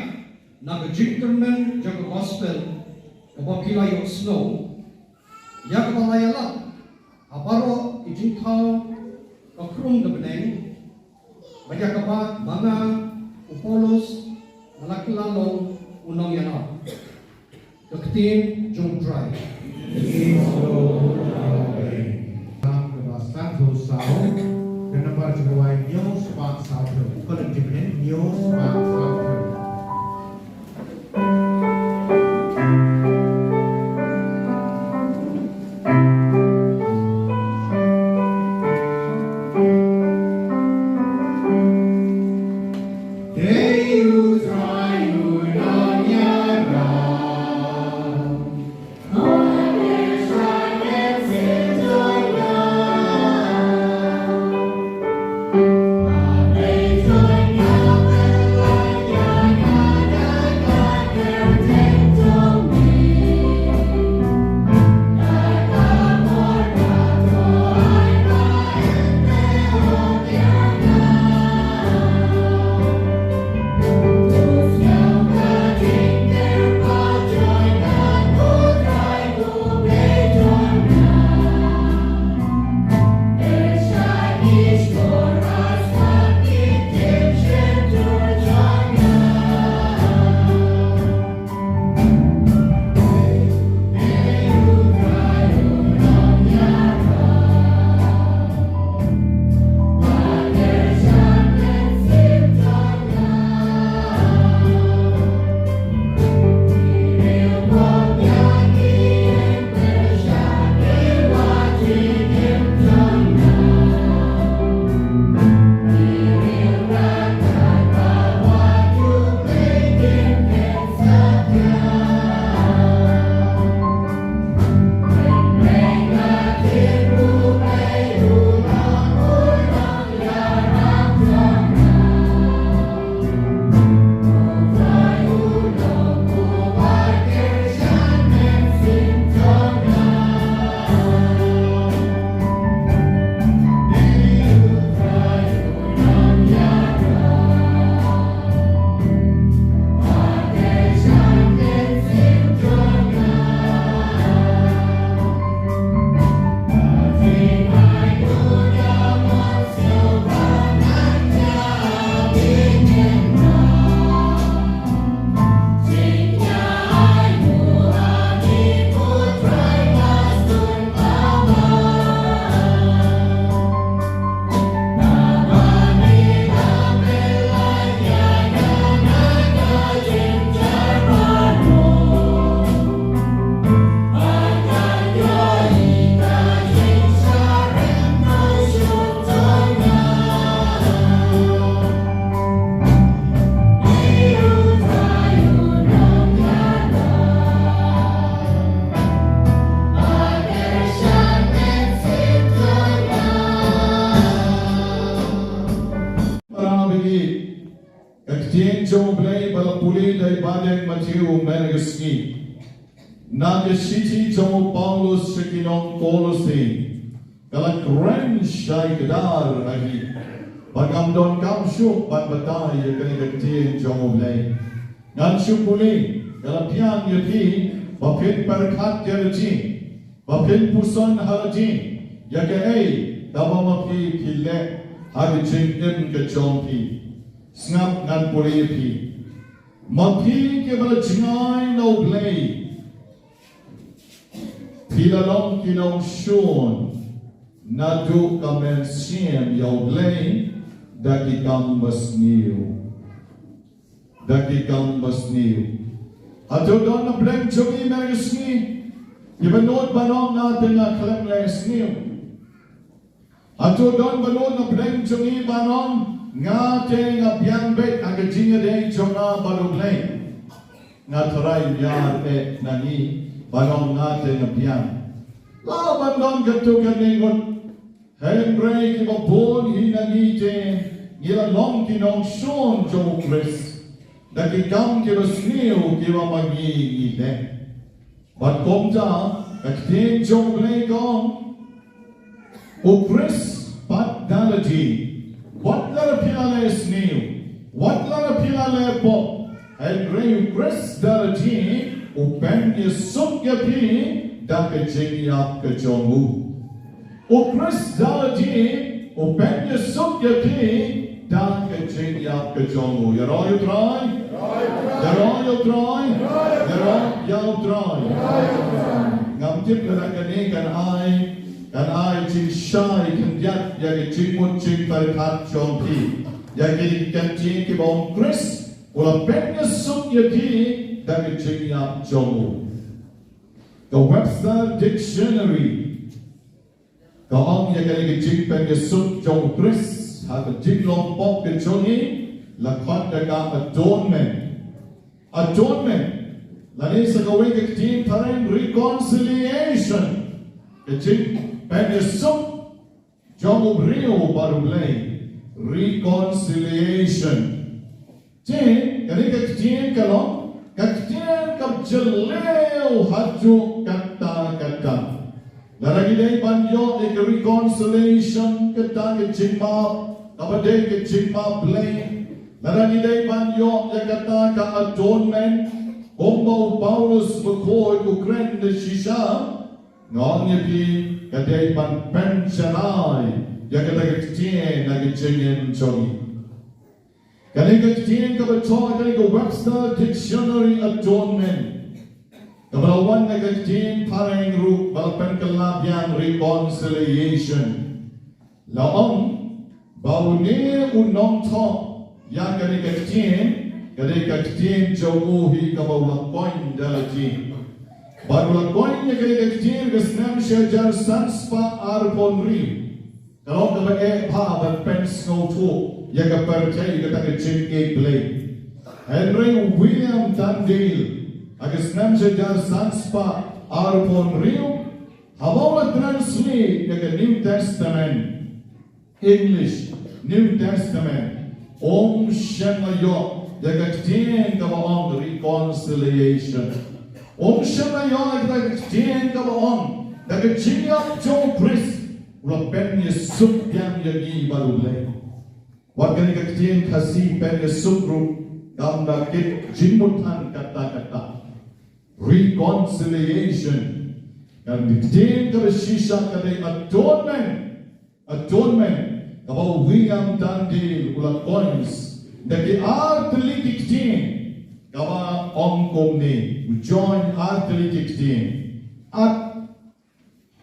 na ka jingkyrmen jong ka gospel kaba phi la ïohsngew, ïa kaba la ïalap ha baroh ki jingthaw ka khrum ka bneng, bad ïa kaba ma nga u Paulus nga la kylla long u nongïalap. Ka ktien jong U Trai. Ka ktien jong U Trai. Kaba san phew saw, ka nambar jong ka wai hynñiew spah saw phew. Ka la jingmane hynñiew spah saw phew. jong U Blei ba la pule da i Bah Deng Matthew mynne ka sngi na ka shithi jong u Paulus sha ki nong Kolose, ka la kren shai kdar ha hi. Bad ngam donkam shuh ban batai ïa kane ka ktien jong U Blei. Ngan shu pule, ka la pdiang ïa phi ba phin pyrkhat ïa la jing, ba phin puson ha la jing ïa kaei kaba ma phi phi leh ha ka jingim ka jong phi. Sngap, ngan pule ïa phi. Ma phi kiba la jngai na U Blei, phi la long ki nongshun naduh ka mynsiem ïa U Blei da ki kam basniew. Da ki kam basniew. Hato don na pdeng jong ngi mynne ka sngi kiba nud ban ong, nga te nga khlem leh sniew? Hato don ba nud na pdeng jong ngi ban ong, nga te nga biang beit ha ka jingïadei jong nga bad U Blei? Nga tharai ym ïar eh na ngi ban ong nga te nga biang. Lah ban don katto katne ngut. Hynrei kiba bun hi na ngi te ngi la long ki nongshun jong U Khrist da ki kam kiba sniew kiba ma ngi ngi leh. Bad kumta ka ktien jong U Blei ka ong, U Khrist pat da la jing, wat lada phi la leh sniew, wat lada phi la leh pop, hynrei U Khrist da la jing u pynïasuk ïa phi da ka jingïap ka jong u. U Khrist da la jing u pynïasuk ïa phi da ka jingïap ka jong u. Ïaroh ïa U Trai. Ïaroh ïa U Trai. Ïaroh ïa U Trai. Ngam tip lada kane kan ai, kan ai jingshai khyndiat ïa ka jingmut jingpyrkhat jong phi ïa kine ki ktien kiba ong, U Khrist u la pynïasuk ïa phi da ka jingïap jong u. Ka Webster Dictionary ka ong ïa kane ka jingpynïasuk jong U Khrist ha ka jinglong pop ka jong ngi, la khot da ka atonement. Atonement, lane sa kawei ka ktien phareng, reconciliation. Ka jingpynïasuk jong u briew bad U Blei, reconciliation. Te kane ka ktien ka long ka ktien kaba jylliew haduh katta katta. Lada ngi dei ban ïoh ïa ka reconciliation, kata ka jingmap kaba dei ka jingmap Blei, lada ngi dei ban ïoh ïa kata ka atonement, kumba u Paulus bakhuid u kren da shisha, nga ong ïa phi, ka dei ban pynshai ïa kata ka ktien na ka jingim jong ngi. Kane ka ktien kaba thoh kane ka Webster Dictionary, atonement, kaba la wan na ka ktien phareng ruh ba la pynkylla biang, reconciliation. La ong ba une u nongthoh ïa kane ka ktien ka dei ka ktien jong u hi kaba u la coin da la jing. Bad u la coin ïa kane ka ktien ka snem shi hajar san spah arphew hynriew. Ka long kaba eh bha ban pynsngewthuh ïa ka pyrthei ïa kata ka jingïeit Blei. Hynrei u William Tyndale ha ka snem shi hajar san spah arphew hynriew, haba u la translate ïa ka New Testament English, New Testament, um shym la ïoh ïa ka ktien kaba ong reconciliation. Um shym la ïoh ïa ka ktien kaba ong da ka jingïap jong u Khrist u la pynïasuk biang ïa ngi bad U Blei. Wat kane ka ktien Khasi pynïasuk ruh kam da kit jingmut than katta katta. Reconciliation. Ka ktien kaba shisha ka dei atonement. Atonement, kaba u William Tyndale u la coin da ki ar tylli ki ktien, kaba ong kumne, u join ar tylli ki ktien. At,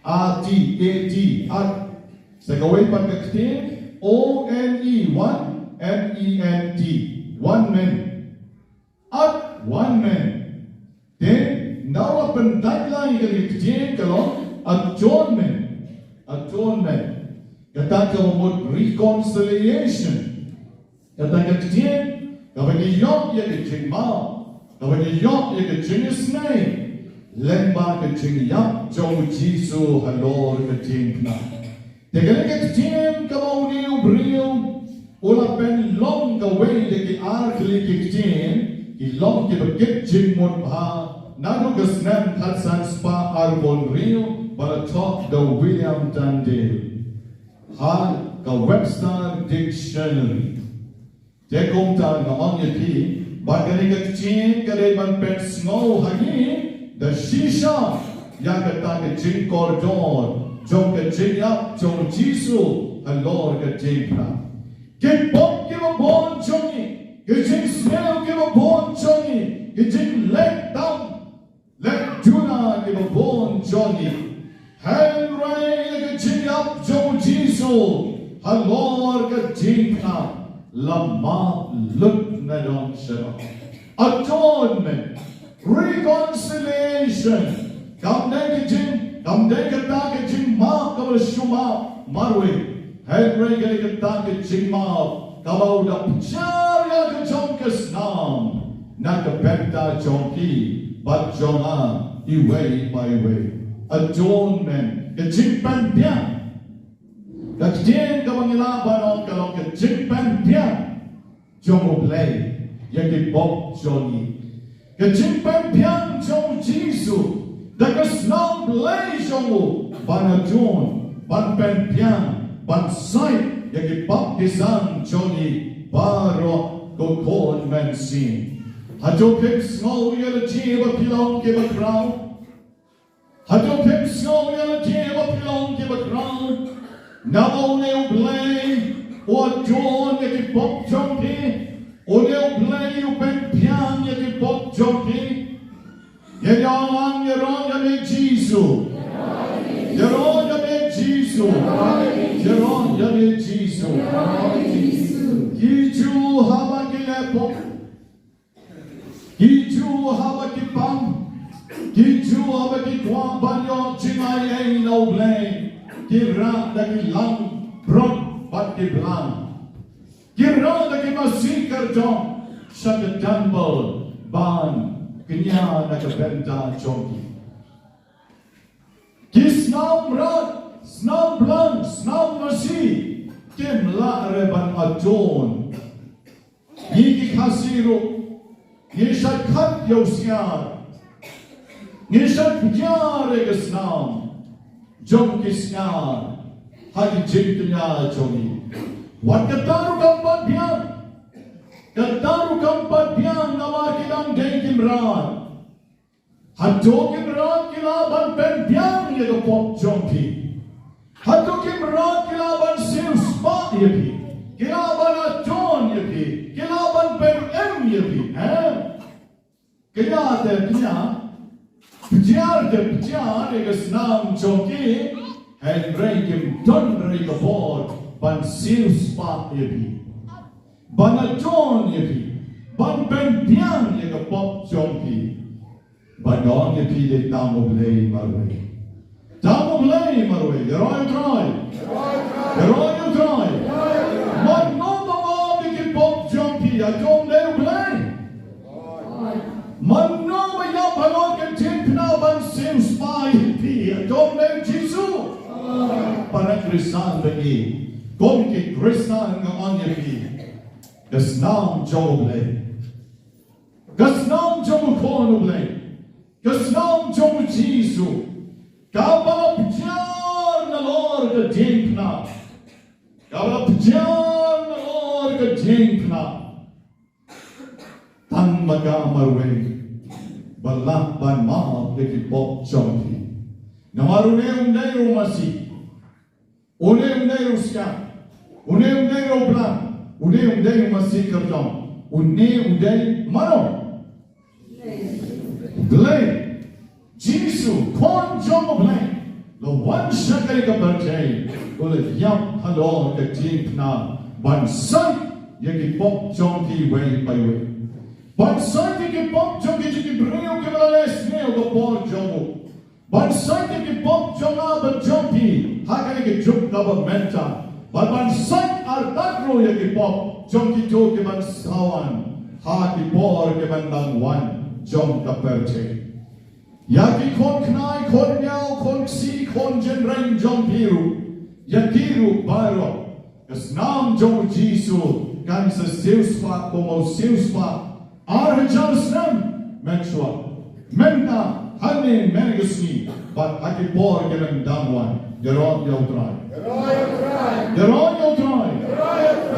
A T, A T, at. Sa kawei pat ka ktien, O N E, one, M E N T, one man. At one man. Te nda u la pyndait lang ïa ka ktien ka long atonement. Atonement. Kata ka mut reconciliation. Kata ka ktien kaba ngi ïoh ïa ka jingmap, kaba ngi ïoh ïa ka jingisynei lyngba ka jingïap jong u Jisu halor ka jingkhnang. Te kane ka ktien kaba une u briew U la pynlong kawei de ki ar tylli ki ktien, ki long kiba kit jingmut bha, naduh ka snem khatsan spah arphew hynriew, ba la thoh da u William Tyndale ha ka Webster Dictionary. Te kumta nga ong ïa phi, ba kane ka ktien ka dei ban pynsngew ha ngi da shisha ïa kata ka jingkordor jong ka jingïap jong u Jisu halor ka diengphna. Ki pop kiba bun jong ngi, ki jingsniew kiba bun jong ngi, ki jingleh tam leh duna kiba bun jong ngi, hynrei ïa ka jingïap jong u Jisu halor ka diengphna la map lut na dong sha dong. Atonement, reconciliation, kam dei ka jing, kam dei kata ka jingmap kaba la shu map marwei, hynrei ka dei kata ka jingmap kaba u da pynshai ïa ka jong ka snam na ka bynta jong phi bad jong nga iwei pa iwei. Atonement, ka jingpynbiang. Ka ktien kaba ngi lah ban ong ka long ka jingpynbiang jong U Blei ïa ki pop jong ngi. Ka jingpynbiang jong u Jisu da ka snam Blei jong u ban adon, ban pynbiang, ban sait ïa ki pop ki san jong ngi baroh, ko khun mynsiem. Hato phim sngew ïa lade ba phi long kiba khraw? Hato phim sngew ïa lade ba phi long kiba khraw? Namar une U Blei u adon ïa ki pop jong phi. Une U Blei u pynbiang ïa ki pop jong phi. Ïaroh lang, ïaroh ïa me Jisu. Ïaroh ïa me Jisu. Ïaroh ïa me Jisu. Ki ju haba ki leh pop, ki ju haba ki pang, ki ju haba ki kwah ban ïoh jingaiei na U Blei, ki rah da ki langbrot bad ki blang. Ki rah da ki masi kyrdoh sha ka temple ban kñia na ka bynta jong ki. Ki snam rah, snam blang, snam masi, kim lah re ban adon. Ngi ki Khasi ruh ngi shait khat ïa u syiar. Ngi shait pynïar ïa ka snam jong ki syiar ha ki jingkñia jong ngi. Wat kata ruh kam pat biang. Kata ruh kam pat biang namar ki dang dei ki mrad. Hato ki mrad ki lah ban pynbiang ïa ka pop jong phi? Hato ki mrad ki lah ban siewspah ïa phi? Ki lah ban adon ïa phi? Ki lah ban pynim ïa phi? Em. Kñia te kñia, pynïar te pynïar ïa ka snam jong ki, hynrei kim don re ka bor ban siewspah ïa phi, ban adon ïa phi, ban pynbiang ïa ka pop jong phi. Ba nga ong ïa phi, dei tam U Blei marwei. Tam U Blei marwei. Ïaroh ïa U Trai. Ïaroh ïa U Trai. Mano ba map ïa ki pop jong phi? Ïa jong dei U Blei. Mano ba ïap halor ka jingpynbna ban siewspah ïa phi? Ïa jong dei U Jisu. Para Khristan ba ngi, kum ki Khristan nga ong ïa phi, ka snam jong U Blei, ka snam jong U Khun U Blei, ka snam jong U Jisu, kaba la pynïar nalor ka diengphna, kaba la pynïar nalor ka diengphna, tang ma ka marwei ba lah ban map ïa ki pop jong phi. Namar une um dei u masi. Une um dei u syiar. Une um dei u blang. Une um dei u masi kyrdoh. Une u dei mano? Blei. Jisu, Khun jong U Blei, la wan sha kane ka pyrthei, u la ïap halor ka diengphna ban sait ïa ki pop jong phi iwei pa iwei. Ban sait ïa ki pop jong ki, jong ki briew kiba la leh sniew ha ka por jong u. Ban sait ïa ki pop jong nga bad jong phi ha kane ka juk kaba mynta. Bad ban sait artat ruh ïa ki pop jong kito kiban sa wan ha ki por kiban dang wan jong ka pyrthei. Ïa ki khun khnai, khun miaw, khun ksiew, khun jynreng jong phi ruh, ïa ki ruh baroh, Ka snam jong u Jisu kan sa siewspah kumba u siewspah ar hajar snem mynshuwa. Mynta, hangne mynne ka sngi bad ha ki por kiban dang wan. Ïaroh ïa u Trai. Ïaroh ïa u Trai.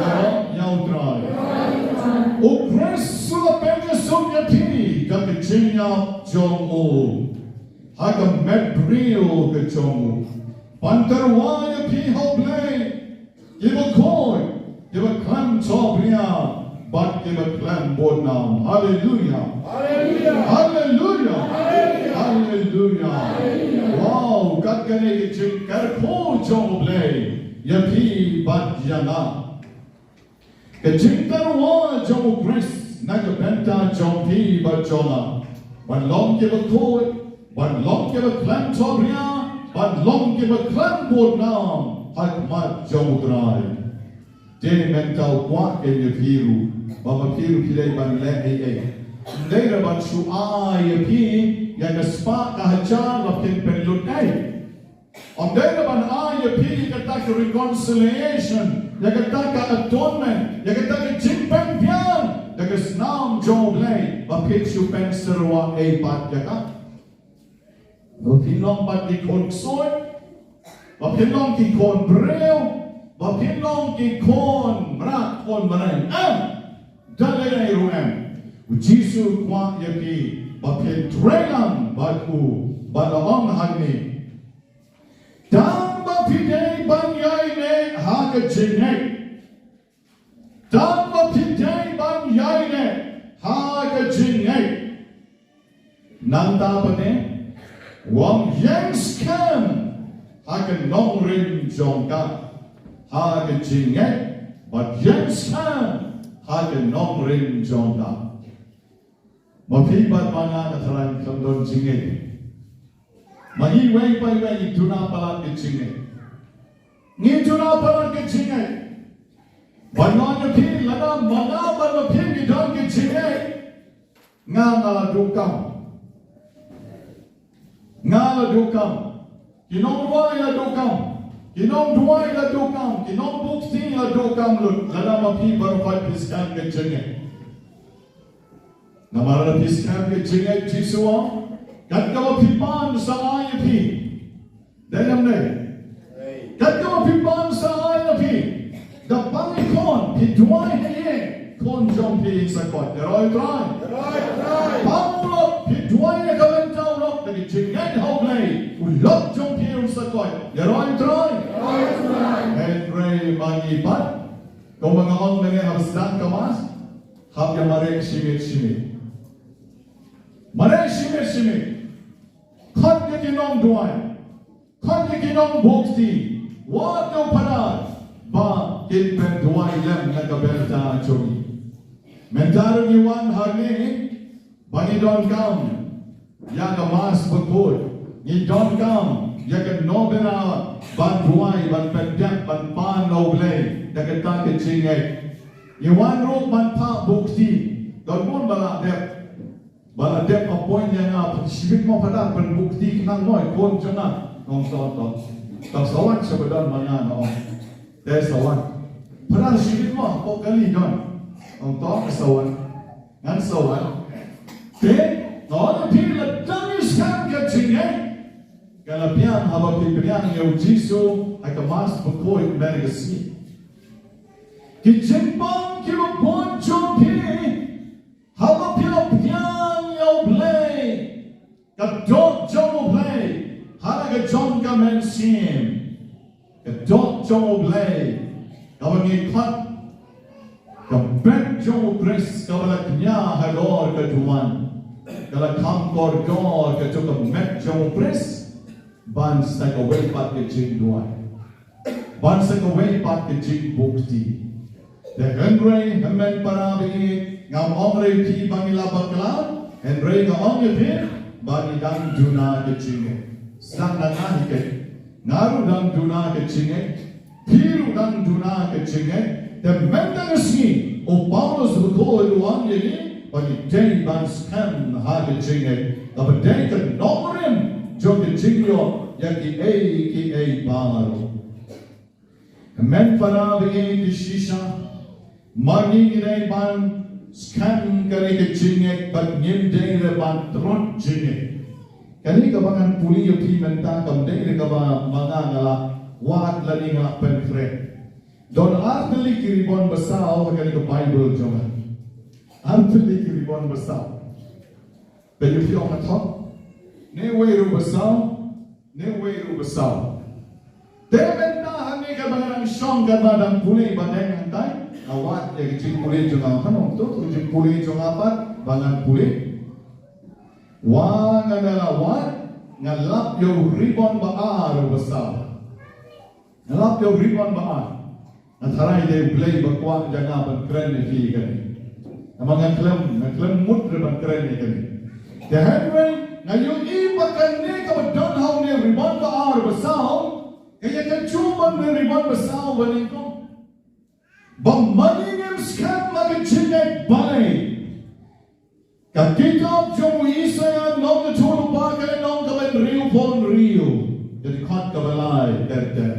Ïaroh ïa u Trai. U Khrist u la pynïasuk ïa phi da ka jingïap jong u ha ka met briew ka jong u, ban tyrwa ïa phi ha U Blei, kiba khuid, kiba khlem thohbria bad kiba khlem bud nam. Haleluia. Haleluia. Haleluia. Wow, kat kane ka jingkyrkhu jong U Blei ïa phi bad ïa nga. Ka jingtyrwa jong u Khrist na ka bynta jong phi bad jong nga, ban long kiba khuid, ban long kiba khlem thohbria, ban long kiba khlem bud nam ha khmat jong u Trai. Te mynta u kwah ïa phi ruh ba ma phi ruh phi dei ban leh ei ei. Ym dei ruh ban shu ai ïa phi ïa ka spah ka hajar la phin pynlut ei. Ym dei ruh ban ai ïa phi ïa kata ka reconciliation, ïa kata ka atonement, ïa kata ka jingpynbiang da ka snam jong U Blei ba phin shu pynsyrwa ei pat ïa ka. Ba phin long pat ki khun ksuid, ba phin long ki khun briew, ba phin long ki khun mrad khun mrad. Em, da lei ei ruh em. U Jisu u kwah ïa phi ba phin trei lang bad u, bad la ong hangne. Tang ba phi dei ban ïaineh ha ka jingngeit. Tang ba phi dei ban ïaineh ha ka jingngeit. Nangta pat ne, u ong ïeng skhem ha ka nongrim jong ka, ha ka jingngeit, bad ïeng skhem ha ka nongrim jong ka. Ma phi bad ma nga, nga tharai khlem don jingngeit. Ma ngi iwei pa iwei ngi duna palat ka jingngeit. Ngi duna palat ka jingngeit. Ban ong ïa phi, lada ma nga bad ma phi ngi don ka jingngeit, nga, nga la duh kam. Nga la duh kam. Ki nongduwai la duh kam. Ki nongduwai la duh kam. Ki nongbukti la duh kam lut. Lada ma phi baroh pat phi skhem ka jingngeit. Namar lada phi skhem ka jingngeit, Jisu u ong, kat kaba phi pan sa ai ïa phi. Dei ne em dei? Kat kaba phi pan sa ai ïa phi. Da pang ïa khun, phi duwai ha ïing, khun jong phi sa koit. Ïaroh ïa u Trai. Pang u lok, phi duwai ïa ka bynta u lok, da ka jingngeit ha U Blei, u lok jong phi un sa koit. Ïaroh ïa u Trai. Hynrei ma ngi pat, kumba nga ong mynne haba sdang ka Mass, hap ïa mareh shimet shimet. Mareh shimet shimet. Khot ïa ki nongduwai. Khot ïa ki nongbukti. Wat ïa u phadar ba kin pynduwai lem na ka bynta jong ngi. Mynta ruh ngi wan hangne ba ngi donkam ïa ka Mass bakhuid. Ngi donkam ïa ka novena ban duwai, ban pyndep, ban pan na U Blei da kata ka jingngeit. Ngi wan ruh ban phah bukti. Don bun ba la dep. Ba la dep appoint ïa nga, shibit mo phadar, pynbukti khnang mo ïa khun jong nga. Ong to to. To sa wan sha ba don ma nga, nga ong. Te sa wan. Phadar, shibit mo, hapoh kali don. Ong to sa wan. Ngan sa wan. Te nga ong ïa phi, lada ngi skhem ka jingngeit, ka la biang haba phi pdiang ïa u Jisu ha ka Mass bakhuid mynne ka sngi. Ki jingbam kiba bun jong phi, haba phi la pdiang ïa U Blei, ka doh jong U Blei ha la ka jong ka mynsiem. Ka doh jong U Blei kaba ngi khot, ka met jong u Khrist kaba la kñia halor ka duwan, ka la kham kordor kato ka met jong u Khrist ban sa kawei pat ka jingduwai, ban sa kawei pat ka jingbukti. Te hynrei hynmen para bangeit, ngam ong ïa phi ba ngi la bakla, hynrei nga ong ïa phi ba ngi dang duna ka jingngeit. Sdang na nga hi keiñ, nga ruh dang duna ka jingngeit, phi ruh dang duna ka jingngeit. Te mynta ka sngi u Paulus bakhuid u ong ïa ngi ba ngi dei ban skhem ha ka jingngeit, kaba dei ka nongrim jong ka jingïoh ïa kiei kiei baroh. Hynmen para bangeit shisha, ma ngi ngi dei ban skhem kane ka jingngeit bad ngim dei re ban tlot jingngeit. Kane kaba ngan pule ïa phi mynta kam dei re kaba ma nga nga la wad lane nga la pynkhreh. Don ar tylli ki ribon basaw ha kane ka Baibl jong nga. Ar tylli ki ribon basaw. Peit ïa phi ong, nga thok ne wei ruh basaw, ne wei ruh basaw. Te mynta hangne kaba nga dang shong kaba dang pule ba dang hangtai, nga wad ïa ka jingpule jong nga, hano to ka jingpule jong nga pat ba ngan pule. Wa nga da la wad, nga lap ïa u ribon ba ar ruh basaw. Nga lap ïa u ribon ba ar. Nga tharai dei U Blei ba kwah ïa nga ban kren ïa phi kane. Namar nga khlem, nga khlem mut re ban kren ïa kane. Te hynrei nga ïohi ba kane kaba don ha une u ribon ba ar basaw, ka ïa ka jubab ne ribon basaw ba nyngkong. Ba ma ngi ngim skhem ha ka jingngeit balei. Ka kitab jong u Isaïah lynnong kaba arphew lypa ka lynnong kaba hynriewphew hynriew, ka dkhot kaba lai ter ter.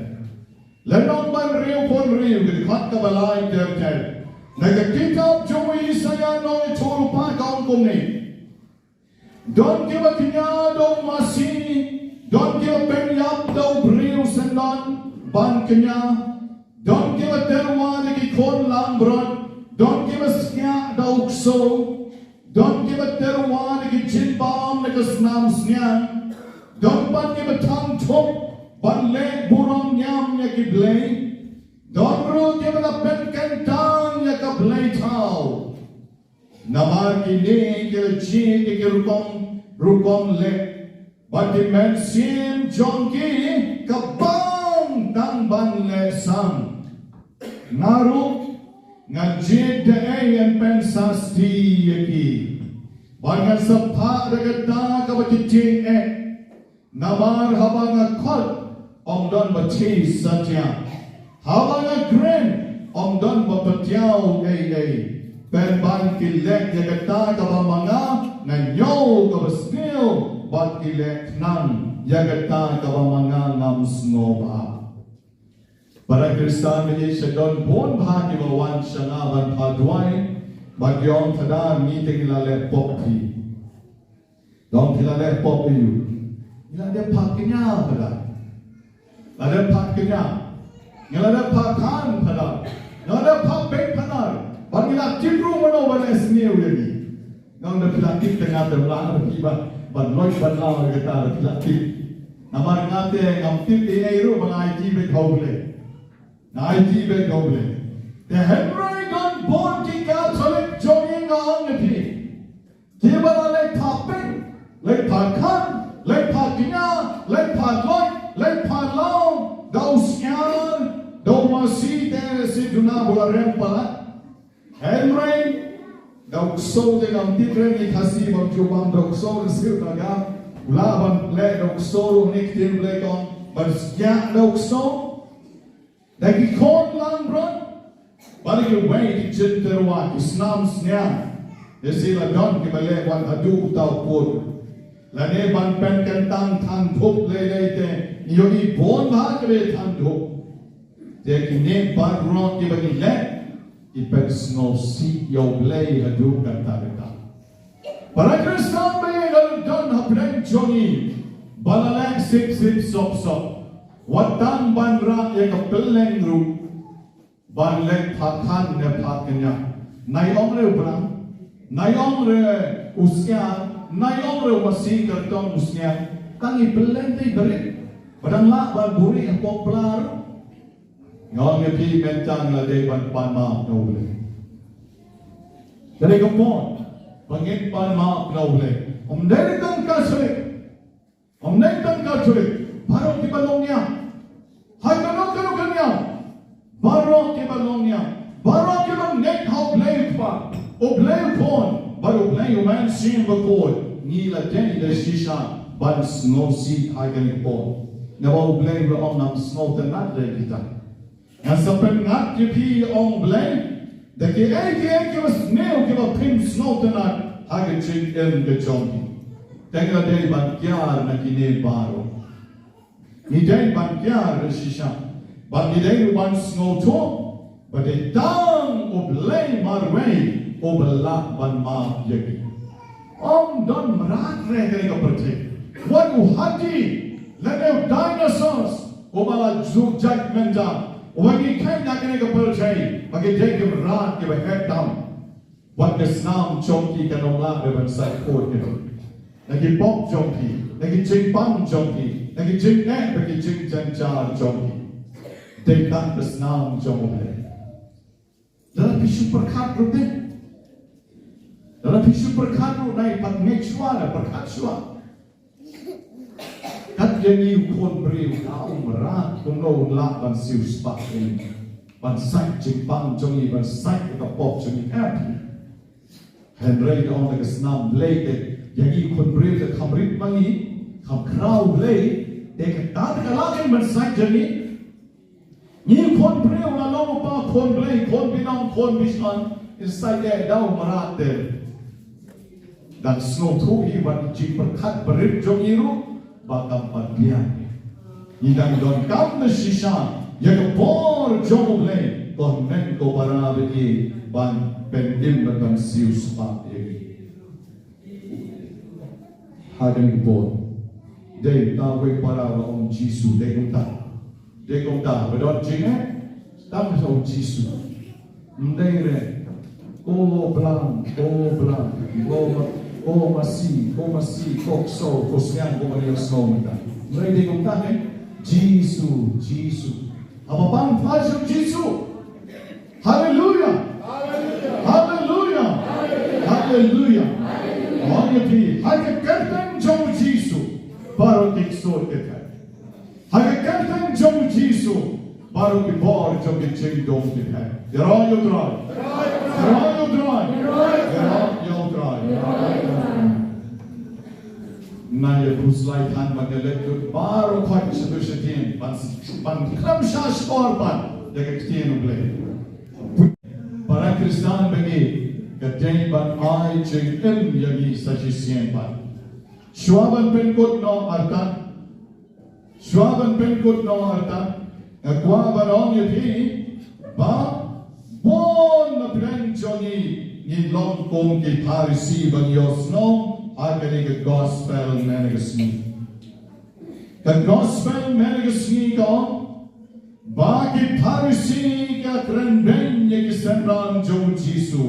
Lynnong ba hynriewphew hynriew, ka dkhot kaba lai ter ter. Na ka kitab jong u Isaïah lynnong kaba arphew lypa ka ong kumne. Don kiba kñia da u masi, don kiba pynïap da u briew syndon ban kñia. Don kiba tyrwa da ki khun langbrot, don kiba skiah da u ksew. Don kiba tyrwa da ki jingbam na ka snam sniang. Don pat kiba thang thup ban leh burom niam ïa ki blei. Don ruh kiba la pynkyntang ïa ka blei thaw. Namar kine ki la jied ïa ki rukom, rukom leh. Bad ki mynsiem jong ki ka bang tang ban leh sam. Nga ruh ngan jied da ei yn pynsasti ïa ki. Bad ngan sa phah da kata kaba ki tieng eh. Namar haba nga khot ym don ba thied satia. Haba nga kren ym don ba patiaw ei ei. Pynban ki leh ïa kata kaba ma nga nga ñiew kaba sniew bad ki leh khnang ïa kata kaba ma nga ngam sngewbha. Para Khristan ba ïeit, sha don bun bha kiba wan sha nga ban phah duwai bad ki ong, Phadar, ngi te ngi la leh pop phi. Don phi la leh pop ïa u. Ngi la dep phah kñia Phadar. La dep phah kñia. Ngi la dep phah khan Phadar. Ngi la dep phah beit Phadar. Bad ngi la tip ruh mano ba leh sniew ïa ngi. Nga ong da phi la tip te nga te ym lah da phi ban, ban lait ban law ïa kata da phi la tip. Namar nga te ngam tip ei ei ruh ba nga aiti beit ha U Blei. Nga aiti beit ha U Blei. Te hynrei don bun ki Katholik jong ngi, nga ong ïa phi. Kiba la leit phah pink, leit phah khan, leit phah kñia, leit phah lait, leit phah law, da u syiar, da u masi te shi duna ba la rem palat. Hynrei da u ksew te ngam tip re, ngi Khasi bym ju bam da u ksew, ngi siew da ga. U lah ban leh da u ksew ruh, ngi ktien Blei kong ban syiar da u ksew. Da ki khun langbrot, bad kiwei ki jingtyrwa, ki snam sniang. Te shi la don kiba leh wan haduh uta u kut. Lane ban pynkyntang thang thup lei lei te, ngi ïohi bun bha kiba thang thup. Te kine baroh kiba ngi leh, ki pynsngewsih ïa U Blei haduh katta katta. Para Khristan ba ïeit, la don hapdeng jong ngi ba la leh sip sip sop sop. Wat tang ban rah ïa ka pylleng ruh ban leit phah khan ne phah kñia. Nai ong re u blang, nai ong re u syiar, nai ong re u masi kyrtong u syiar. Tang i pylleng te i barit ba dang lah ban buhrieh hapoh pla ruh. Nga ong ïa phi, mynta ngi la dei ban pan map na U Blei. Ka dei ka por ba ngin pan map na U Blei. Ym dei tang Katholik. Ym dei tang Katholik. Baroh kiba long niam, ha kano kano ka niam, baroh kiba long niam, baroh kiba ngeit ha U Blei u Kpa, U Blei u Khun bad U Blei u Mynsiem Bakhuid, ngi la dei da shisha ban sngewsih ha kane ka por. Naba U Blei u la ong, ngam sngewtynnat ïa kita. Ngan sa pynngat ïa phi, ong Blei, da kiei kiei kiba sniew kiba phim sngewtynnat ha ka jingim ka jong phi. Te ngi la dei ban kiar na kine baroh. Ngi dei ban kiar da shisha. Ba ngi dei ruh ban sngewthuh ba dei tang U Blei marwei uba lah ban map ïa ngi. Ym don mrad re ha kane ka pyrthei. Wat u hati lane u dinosaurs uba la ju jait mynta, uba ngi kheiñ ha kane ka pyrthei ba ki dei ki mrad kiba heh tam. Wat ka snam jong ki kan ym lah re ban sait khuid ïa phi na ki pop jong phi, na ki jingpang jong phi, na ki jingeh bad ki jingjynjar jong phi. Dei tang ka snam jong U Blei. Lada phi shu pyrkhat ruh te, lada phi shu pyrkhat ruh, nai pat ngeit shuwa, nai pyrkhat shuwa. Kat ïa ngi u khun briew, ka u mrad kumno un lah ban siew spah ïa ngi, ban sait jingpang jong ngi, ban sait ïa ka pop jong ngi? Em. Hynrei da ong da ka snam Blei te, ïa ngi u khun briew te kham rit ma ngi, kham khraw Blei, te kata te ka lah kein ban sait ïa ngi. Ngi khun briew, la long u pa khun Blei, khun binong, khun bishon, in sait ïa da u mrad te. Dang sngewthuh hi wat jingpyrkhat barit jong ngi ruh ba kam pat biang. Ngi dang donkam na shisha ïa ka bor jong U Blei, ko hynmen ko para ba ngi ban pynim bad ban siew spah ïa ngi. Ha kane ka por dei ta wei para ba ong Jisu, dei kumta. Dei kumta ba don jingeh tang ha u Jisu. Ym dei re, ko blang, ko blang, ko ma, ko masi, ko masi, ko ksew, ko sniang, ko mari, ko sniang mynta. Ym dei, dei kumta ne. Jisu, Jisu. Haba pang pha sha u Jisu. Haleluya. Haleluya. Haleluya. Ong ïa phi, ha ka kyrteng jong u Jisu baroh ki ksuid ki theh. Ha ka kyrteng jong u Jisu baroh ki bor jong ki jingdum ki theh. Ïaroh ïa u Trai. Ïaroh ïa u Trai. Ïaroh ïa u Trai. Nai ïa Bruce Lai than ban ïaleit lut baroh khoit sha tu sha tien ban, ban khlem shah shkor pat ïa ka ktien U Blei. Para Khristan ba ngi, ka dei ban ai jingim ïa ngi sa shisien pat. Shuwa ban pynkut noh artat, shuwa ban pynkut noh artat, nga kwah ban ong ïa phi ba bun na pdeng jong ngi ngi long kum ki Pharisi ba ngi ïohsngew ha kane ka gospel mynne ka sngi. Ka gospel mynne ka sngi ka ong ba ki Pharisi ki kren beiñ ïa ki synran jong u Jisu.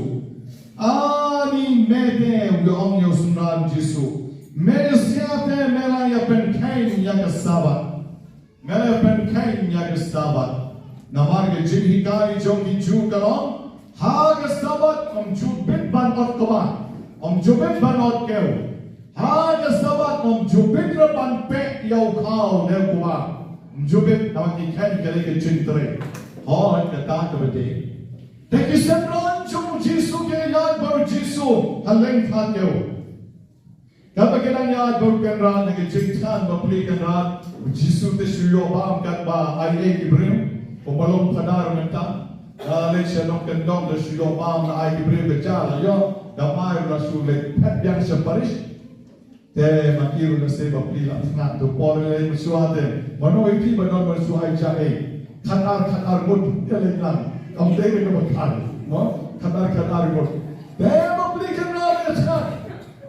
Ani me te, u ong ïa u synran Jisu, me shisha te me la ïa pynkheiñ ïa ka Sabbath. Me la ïa pynkheiñ ïa ka Sabbath. Namar ka jinghikai jong ki Jiw ka long, ha ka Sabbath ym ju bit ban ot kba, ym ju bit ban ot kew. Ha ka Sabbath ym ju bit re ban peh ïa u khaw ne u kba. Ym ju bit, namar ki kheiñ ka lei ka jingtrei. Hooid, kata kaba dei. Te ki synran jong u Jisu ki ïaid bad u Jisu ha lyngkha kew. Katba ki dang ïaid bad u Kynrad ha ka jingthngan bapli Kynrad, u Jisu te shu ïoh bam katba ai ei ki briew. Kumba long phadar mynta, la leit sha nongkyndong, te shu ïoh bam, la ai ki briew ka ja, la ïoh, da mai ruh la shu leit phet biang sha parish. Te ma ki ruh lehse bapli la thngan, to por lei mynshuwa te, mano ïa phi ba don mynshuwa ai ja ei. Khatar khatar ngut ïa leit lang. Kam dei re kaba khar, mo? Khatar khatar ngut. Te bapli Kynrad ïa thngan.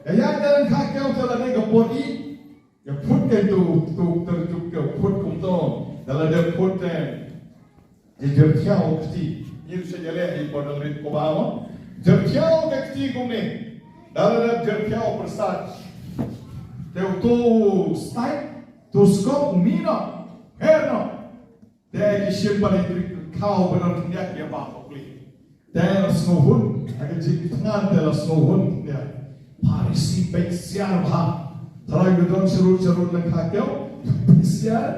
Ka ïaid na lyngkha kew te la dei ka por ïing. Ïa phut kein tu, tu tyrjuh kew phut kumto. Da la dep phut te, ïa jyrthiaw kti. Ngi shu ïaleh ïa i por dang rit kumba mo. Jyrthiaw ka kti kumne. Da la dep jyrthiaw pyrsad, te uto u stait, uto u skop u mih noh, pher noh. Te ki shim pat ïa i khaw ba don khyndiat ïa ba bapli. Te la sngewhun, ha ka jingthngan te la sngewhun khyndiat. Pharisi peit siar bha. Tharai ba don sharud sharud lyngkha kew, peit siar.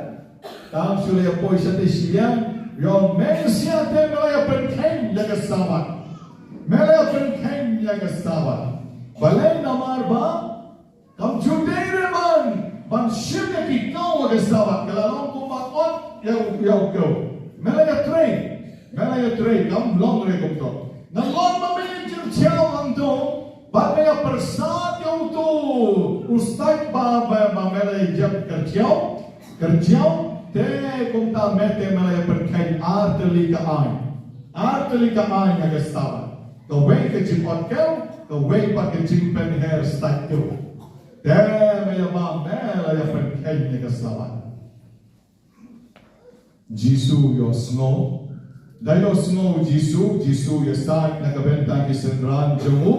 Tang shu leit poi shatei shiliang, ïa u Messiah te me la ïa pynkheiñ ïa ka Sabbath. Me la ïa pynkheiñ ïa ka Sabbath. Balei? Namar ba kam ju dei re ban, ban shim ïa ki khaw ha ka Sabbath, ka la long kumba ot ïa u, ïa u khaw. Me la ïa trei, me la ïa trei, kam long re kumto. Nalor ba me ïa jyrthiaw hangto, bad me ïa pyrsad ïa uto u stait ba, ba, ba me la ïa jep kyrthiaw, kyrthiaw, te Kumta mynta me la ïa pynkheiñ ar tylli ka aiñ. Ar tylli ka aiñ ha ka Sabbath. Kawei ka jingkot kew, kawei pat ka jingpynher sait kew. Te me ïa bam me la ïa pynkheiñ ha ka Sabbath. Jisu ïohsngew. Da ïohsngew Jisu, Jisu ïasaid na ka bynta ki synran jong u.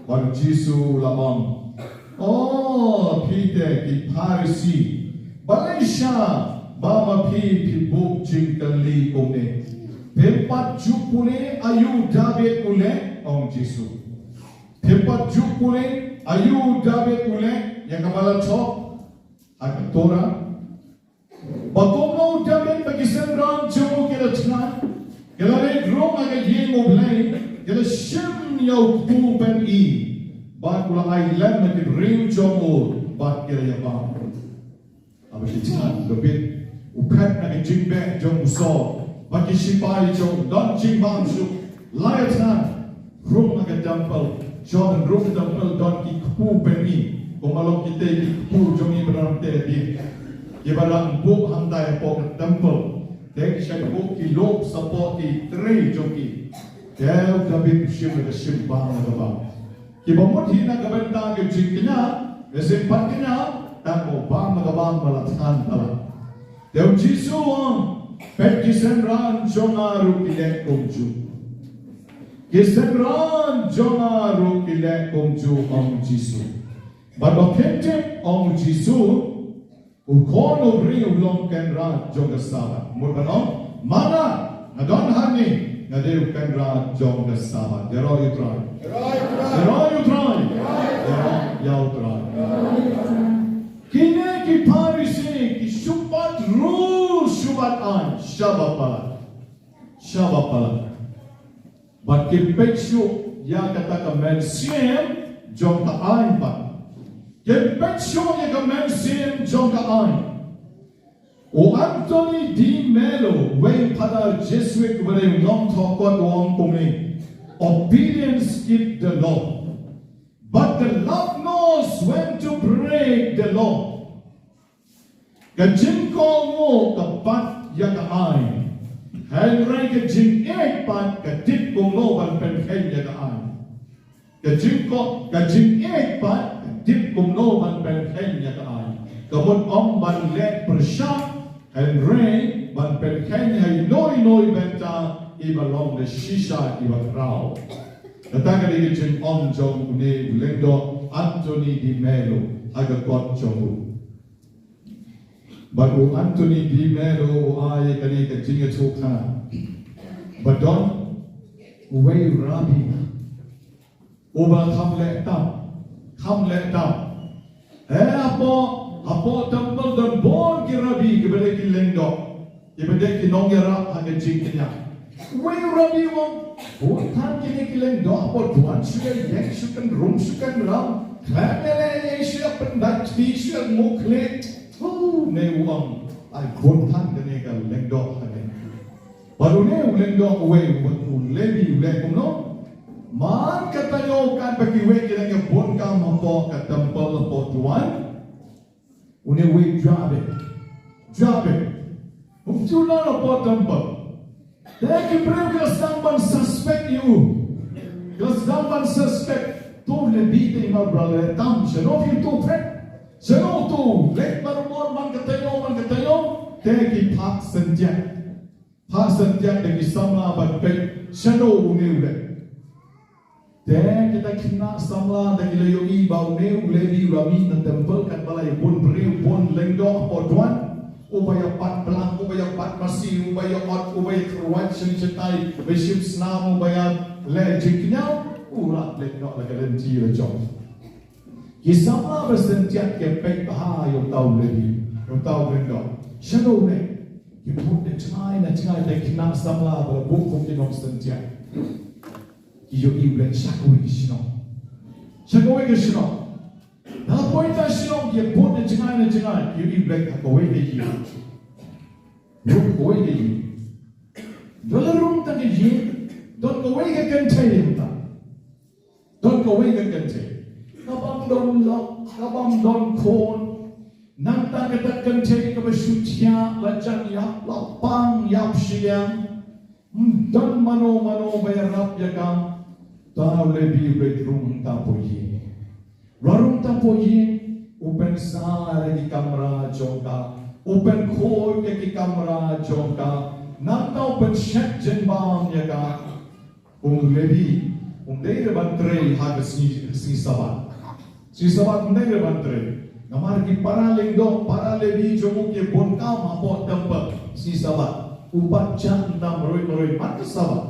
Bad Jisu u la ong, "O phi te ki Pharisi, balei sha ba ma phi phi buh jingkylli kumne? Phim pat ju pule aïu David u leh?" ong Jisu. "Phim pat ju pule aïu David u leh ïa kaba la thoh ha ka Torah? Ba kumno u David bad ki synran jong u ki la thngan, ki la leit rung ha ka ïing U Blei, ki la shim ïa u kpu pyni, bad u la ai lem ha ki briew jong u, bad ki la ïa bam." Haba ki thngan u David, u phet na ka jingbeh jong u Saul bad ki shipai jong u, don jingbam shuh. La ïa thngan, rung ha ka temple, jong rung temple don ki kpu pyni, kumba long kita ki kpu jong ngi ba dang te biang, kiba dang buh hangtai hapoh ka temple. Te ki shait buh ki lop shapoh ki trei jong ki. Te u David u shim la ka shim, bam la ka bam. Kiba mut hi na ka bynta ka jingkñia, ka jingpynkñia, tang ba u bam la ka bam ba la thngan palat. Te u Jisu u ong, "Peit, ki synran jong nga ruh ki leh kumjuh. Ki synran jong nga ruh ki leh kumjuh," ong u Jisu. Bad ba phin tip, ong u Jisu, u Khun u briew u long Kynrad jong ka Sabbath. Mut ban ong, "Ma nga, nga don hangne, nga dei u Kynrad jong ka Sabbath." Ïaroh ïa u Trai. Ïaroh ïa u Trai. Ïaroh ïa u Trai. Kine ki Pharisi ki shu bat rule, shu bat aiñ, sha ba palat. Sha ba palat. Bad kim peit shuh ïa kata ka mynsiem jong ka aiñ pat. Kim peit shuh ïa ka mynsiem jong ka aiñ. U Anthony de Mello, uwei u Phadar Jesuit uba dei u nongthoh kot, u ong kumne, "Obedience keep the law, but the love knows when to break the law." Ka jingkohnguh ka bat ïa ka aiñ, hynrei ka jingïeit pat ka tip kumno ban pynkheiñ ïa ka aiñ. Ka jingkoh, ka jingïeit pat ka tip kumno ban pynkheiñ ïa ka aiñ. Ka mut ym ban leh pyrshah, hynrei ban pynkheiñ ha ino ino i bynta iba long da shisha iba khraw. Kata ka dei ka jingong jong une u lyngdoh Anthony de Mello ha ka kot jong u. Bad u Anthony de Mello u ai kane ka jingïathuhkhana ba don uwei u rabbi uba kham leh tam, kham leh tam. Eh, hapoh, hapoh temple don bun ki rabbi kiba dei ki lyngdoh, kiba dei ki nongïarap ha ka jingkñia. Uwei u rabbi u ong, bun than kine ki lyngdoh hapoh duwan shu ïeng shu kynrum shu kynram. Khlem ïaleh ei ei shu pyndait kti shu nguh khlieh. Une u ong, ai bun than kane ka lyngdoh hangne. Bad une u lyngdoh uwei u, u Levi u leh kumno? Man ka taïew katba kiwei ki dang ïa bun kam hapoh ka temple hapoh duwan, une uwei u jah beit. Jah beit. Um ju nang hapoh temple. Te ki briew ki la sdang ban suspect ïa u. Ki la sdang ban suspect. To u Levi te i mar ba leh tam, shano phi to phet? Shano to leit barabor man ka taïew man ka taïew? Te ki phah syntiat. Phah syntiat da ki samla ban peit shano une u leh. Te kita ki khynnah samla da ki la ïohi ba une u Levi u la mih na temple katba la ïa bun briew bun lyngdoh hapoh duwan. Uba ïa bat blang, uba ïa bat masi, uba ïa ot, uba ïa kyrwat sha shatai, uba ïa shim snam, uba ïa leh jingkñia, u la leit noh la ka lynti la jong. Ki samla ba syntiat ki peit bha ïa uta u Levi, ïa uta u lyngdoh. Shano u leh? Ki bud na jngai na jngai, te ki khynnah samla ba la buh kum ki nongsyntiat ki ïohi u leh sha kawei ka shnong. Sha kawei ka shnong. Na poi ta shnong ki bud na jngai na jngai, ki ïohi u leh ha kawei ka ïing. Rung kawei ka ïing. Ba la rung tang ka ïing, don kawei ka kynthei hangta. Don kawei ka kynthei. Ka bym don lok, ka bym don khun. Nangta kata ka kynthei kaba shu thiah la jan ïap la pang ïap shiliang. Ym don mano mano ba ïarap ïa ka. Ta u Lebi u leit rung hangta hapoh ïing. La rung hangta hapoh ïing, u pynsa ïa ki kamra jong ka, u pynkhuid ïa ki kamra jong ka. Nangta u pynshet jingbam ïa ka. U Lebi um dei ruh ban trei ha ka sngi, sngi Sabat. Sngi Sabat um dei ruh ban trei. Namar ki para lyngdoh, para Lebi jong u ki bun kam hapoh templ sngi Sabat. U pat jah tam marwei marwei man ka Sabat.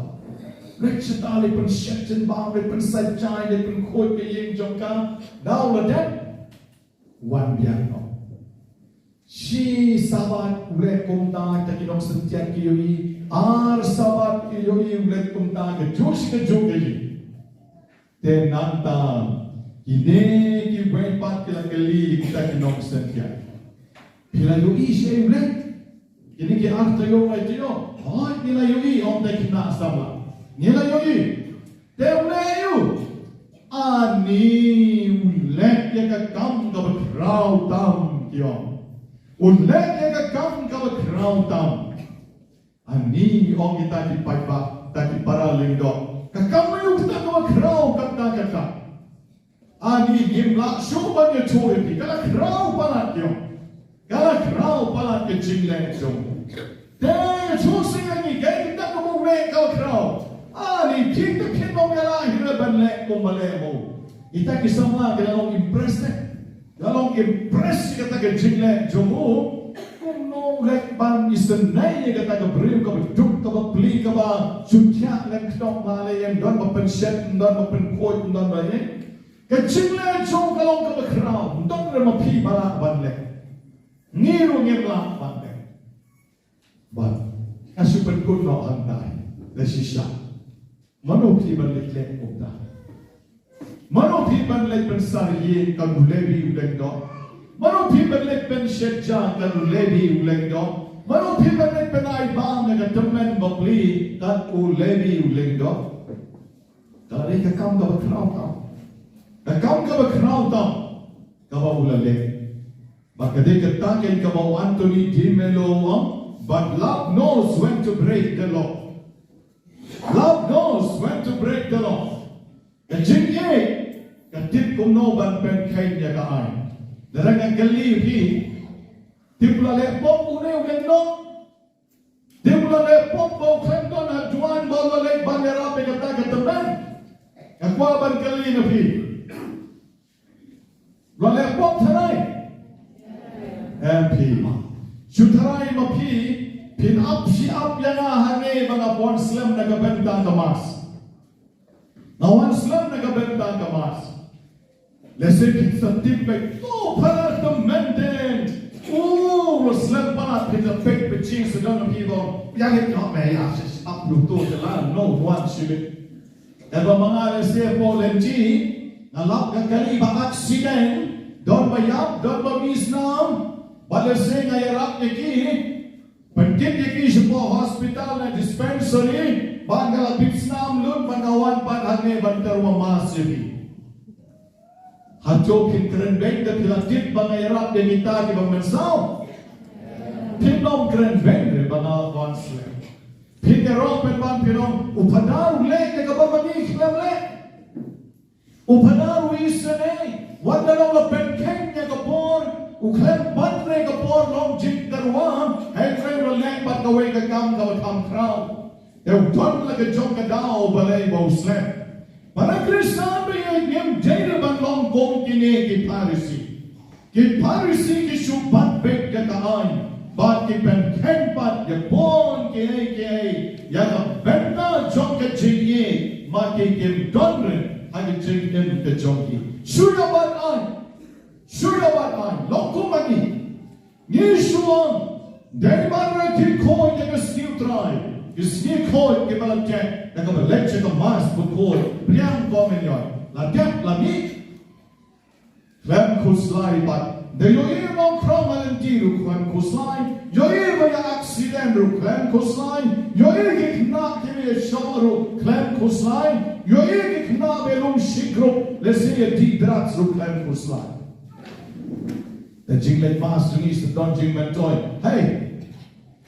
Leit shata leit pynshet jingbam, leit pynsa jai, leit pynkhuid ka ïing jong ka. Nangta u la dep wan biang noh. Shi Sabat u leh kumta, kita ki nongsyntiat ki ïohi. Ar Sabat ki ïohi u leh kumta, kajuh shi kajuh ka ïing. Te nangta kine kiwei pat ki la kylli kita ki nongsyntiat, phi la ïohi shaei u leit? Kine ki ar taïew lai taïew. Hooid ngi la ïohi, ong kita ki khynnah samla. Ngi la ïohi. Te u leh aïu? Ani u leh ïa ka kam kaba khraw tam, ki ong. U leh ïa ka kam kaba khraw tam. Ani, ong kita ki paidbah, kita ki para lyngdoh, ka kam aïu kata kaba khraw kata kata? Ani ngim lah shuh ban ïathuh ïa phi, ka la khraw palat, ki ong. Ka la khraw palat ka jingleh jong u. Te ïathuh seh ïa ngi, kaei kata kaba u leh kaba khraw? Ani, phi te phin ym ïalah hi re ban leh kumba leh ma u. Kita ki samla ki la long impressed, eh. Ki la long impressed ïa kata ka jingleh jong u. Kumno u leh ban isynei ïa kata ka briew kaba duk, kaba pli, kaba shu thiah lem khnong, ma leh ïa, ym don ba pynshet, ym don ba pynkhuid, ym don ba ïa. Ka jingleh jong u ka long kaba khraw, ym don re ma phi ba lah ban leh. Ngi ruh ngim lah ban leh. Bad nga shu pynkut noh hangtai da shisha. Mano phi ban leit leh kumta? Mano phi ban leit pynsah ïing kum u Lebi u lyngdoh? Mano phi ban leit pynshet ja kum u Lebi u lyngdoh? Mano phi ban leit pynai bam ïa ka tymmen bapli kum u Lebi u lyngdoh? Ka la dei ka kam kaba khraw tam. Ka kam kaba khraw tam kaba u la leh. Bad ka dei kata kein kaba u Anthony DeMello u ong, but love knows when to break the law. Love knows when to break the law. Ka jingïeit ka tip kumno ban pynkheiñ ïa ka aiñ. Lada nga kylli phi, tip u la leh pop une u lyngdoh? Tip u la leh pop ba u khlem don ha jowai ba u la leit ban ïarap ïa kata ka tymmen? Nga kwah ban kylli na phi. U la leh pop tharai? Em phi. Shu tharai ma phi, phin ap shi ap ïa nga hangne ba nga wan slem na ka bynta ka mass. Nga wan slem na ka bynta ka mass. Lehse phin sa tip beit, to para tymmen ten. U, u slem palat, phin sa peit beit, jingsdang phi ba ïa leh noh me ïa, ap lu to te la, no wan shi beit. Eba ma nga lehse po lynti nga lap ka kali ba accident, don ba ïap, don ba mih snam, ba lehse nga ïarap ïa ki, pynkit ïa ki shapoh hospital ne dispensary, bad nga la bit snam lut, bad nga wan pat hangne ban tyrwa mass ïa ki. Hato phin kren beiñ da phi la tip ba nga ïarap ïa kita kiba mynsaw? Phin ym kren beiñ re ba nga wan slem. Phin ïaroh pynban phin ong, u Phadar u leh ïa kaba ma ngi khlem leh. U Phadar u isynei, wat la long la pynkheiñ ïa ka por, u khlem bat re ka por long jingtyrwa, hynrei u la leh pat kawei ka kam kaba kham khraw. Te u don la ka jong ka daw balei ba u slem. Para Khristan ba ïeit, ngim dei re ban long kum kine ki Pharisi. Ki Pharisi ki shu bat beit ïa ka aiñ, bad ki pynkheiñ pat ïa bun kiei kiei ïa ka bynta jong ka jingïeit, ma ki kim don re ha ka jingim ka jong ki. Shu ïa bat aiñ, shu ïa bat aiñ, long kum ma ngi. Ngi shu ong, dei ban ri khuid ïa ka sngi U Trai, ki sngi khuid kiba la jait da kaba leit sha ka mass bakhuid, pdiang ko mynjur, la dep la mih. Khlem khuslai pat. Da ïohi ba khraw ha lynti ruh khlem khuslai. Ïohi ba ïa accident ruh khlem khuslai. Ïohi ki khynnah kiba ïashoh ruh khlem khuslai. Ïohi ki khynnah ba ïalum shi group, lehse ïa dih drugs ruh khlem khuslai. Te jingleit mass jong ngi sa don jingmyntoi. Hei,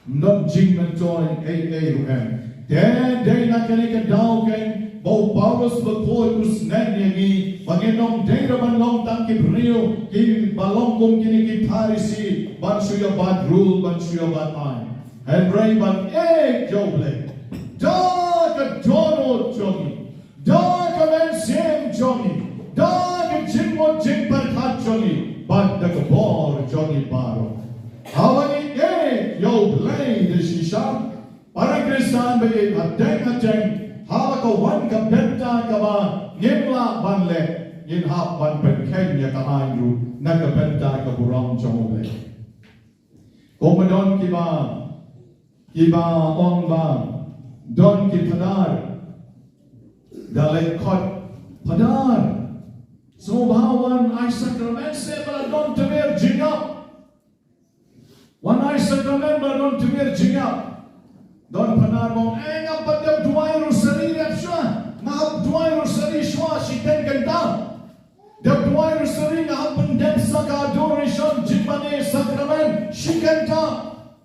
ym don jingmyntoi ei ei ruh em. Te dei na kane ka daw kein ba u Paulus bakhuid u sneng ïa ngi ba ngin ym dei ruh ban long tang ki briew kiba long kum kine ki Pharisi ban shu ïa bat rule, ban shu ïa bat aiñ. Hynrei ban ïeit ïa U Blei da ka dohnud jong ngi, da ka mynsiem jong ngi, da ka jingmut jingpyrkhat jong ngi, bad da ka bor jong ngi baroh. Haba ngi ïeit ïa U Blei da shisha, para Khristan ba ïeit, hadien hadien haba ka wan ka bynta kaba ngim lah ban leh, ngin hap ban pynkheiñ ïa ka aiñ ruh na ka bynta ka burom jong U Blei. Kumba don kiba, kiba ong ba don ki phadar da leit khot, phadar, sngewbha wan ai sakramen, seh ba la don tmier jingïap. Wan ai sakramen ba la don tmier jingïap. Don phadar ba ong, eh, ngam pat dep duwai rosari, dep shuwa. Nga hap duwai rosari shuwa shiteng kynta. Dep duwai rosari, nga hap pyndep sa ka adoration, jingmane, sakramen shi kynta.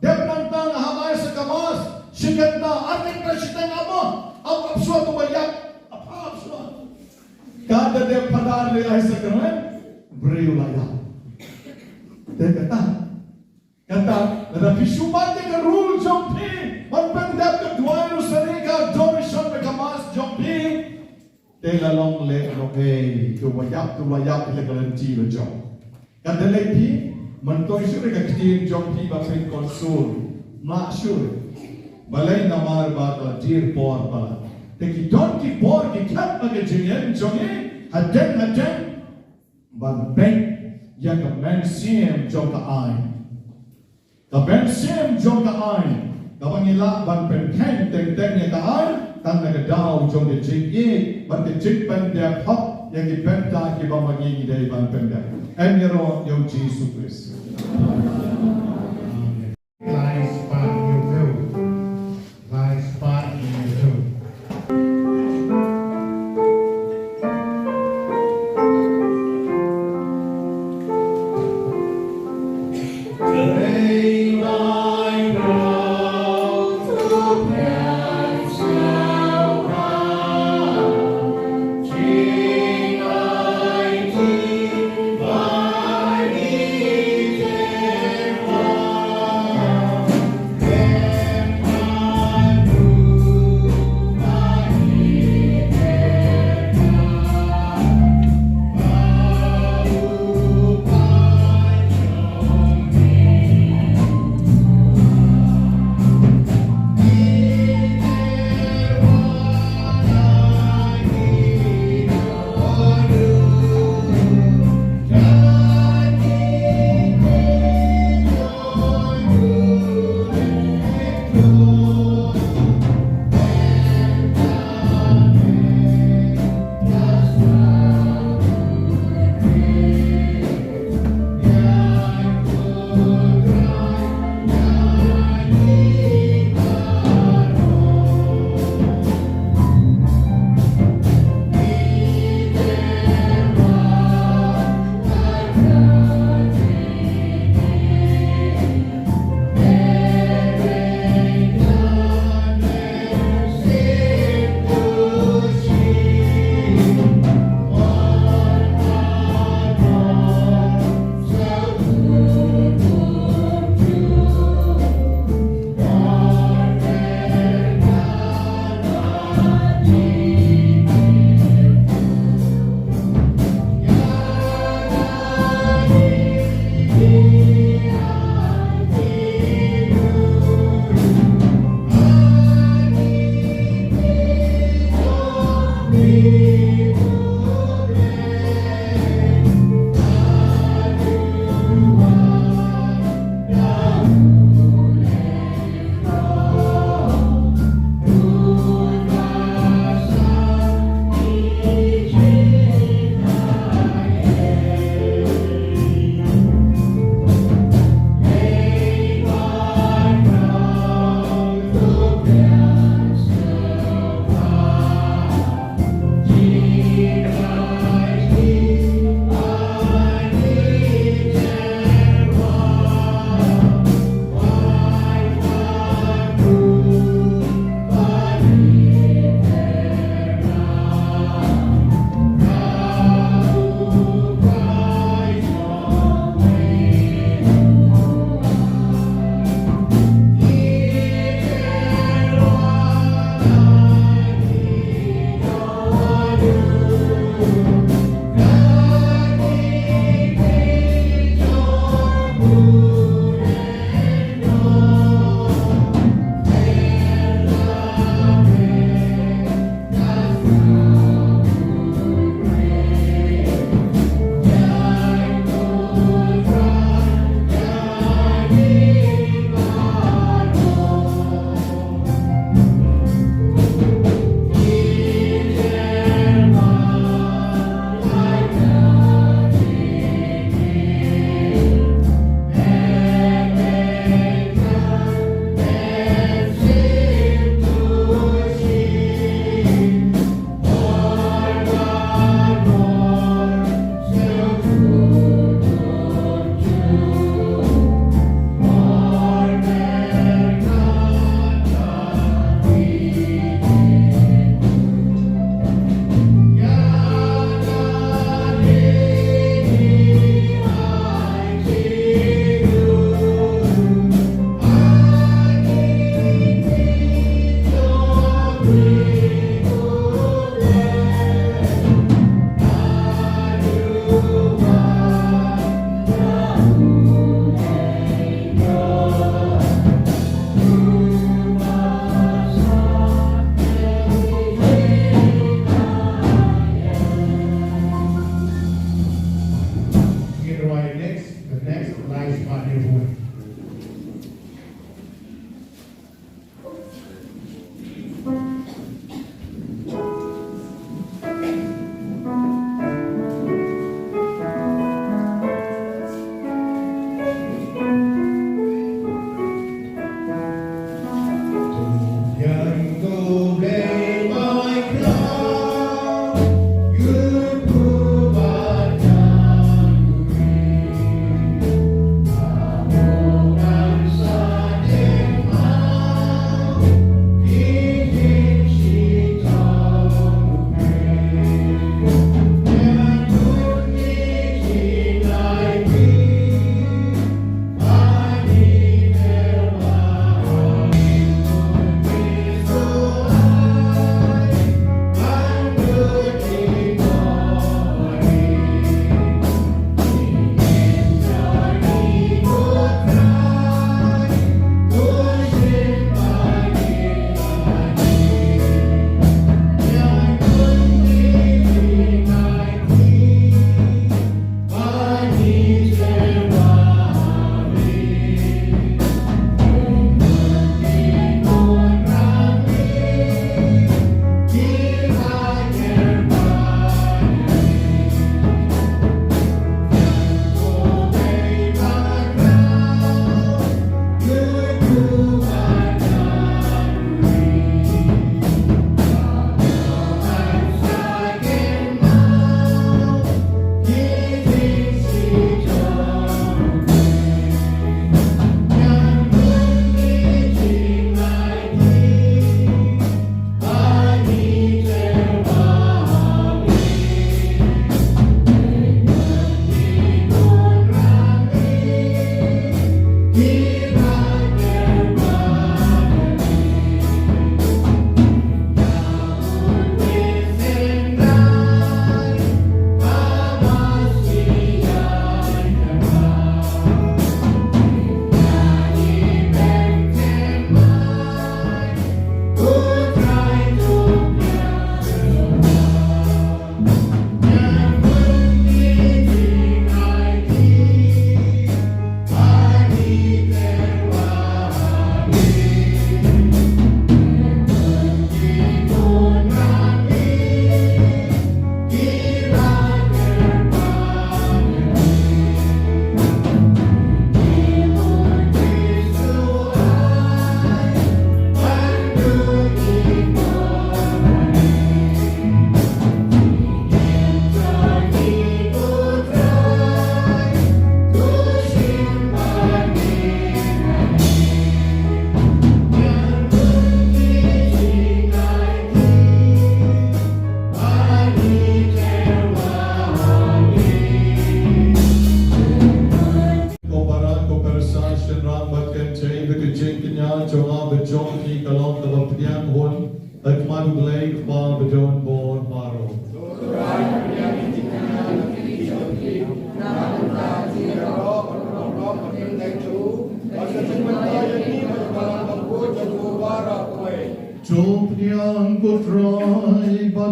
Dep nangta nga hap ai sa ka mass shi kynta. Ar kynta shiteng, ap, ap, ap shuwa, to ba ïap. Ap, ap shuwa. Ka da dep phadar leit ai sakramen, briew la ïap. Te kata, kata, lada phi shu bat ïa ka rule jong phi ban pyndep ka duwai rosari, ka adoration bad ka mass jong phi, te la long leh noh ei, to ba ïap, to ba ïap, leh ka lynti la jong. Ka da leh phi, myntoi shuh ruh ka ktien jong phi ba phin console, mlak shuh ruh. Balei? Namar ba ka la dier por palat. Te ki don ki por ki khet ha ka jingim jong ngi, hadien hadien ban beit ïa ka mynsiem jong ka aiñ. Ka mynsiem jong ka aiñ, kaba ngi lah ban pynkheiñ teng teng ïa ka aiñ tang na ka daw jong ka jingïeit bad ka jingpyndep hok ïa ki bynta kiba ma ngi ngi dei ban pyndep. Em ïaroh ïa U Jisu Khrist. Lai spah hynñiew phew. Lai spah hynñiew phew.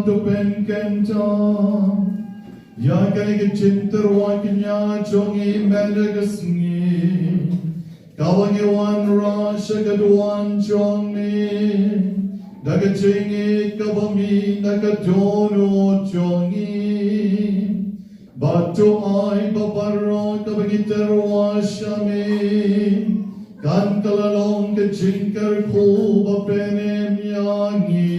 Ka pynkyntang ïa kane ka jingtyrwa kñia jong ngi mynta ka sngi, kaba ngi wanrah sha ka duwan jong me da ka jingïeit kaba mih na ka dohnud jong ngi. Bad to ai ba baroh kaba ngi tyrwa sha me kan kylla long ka jingkyrkhu ba pynim ïa ngi.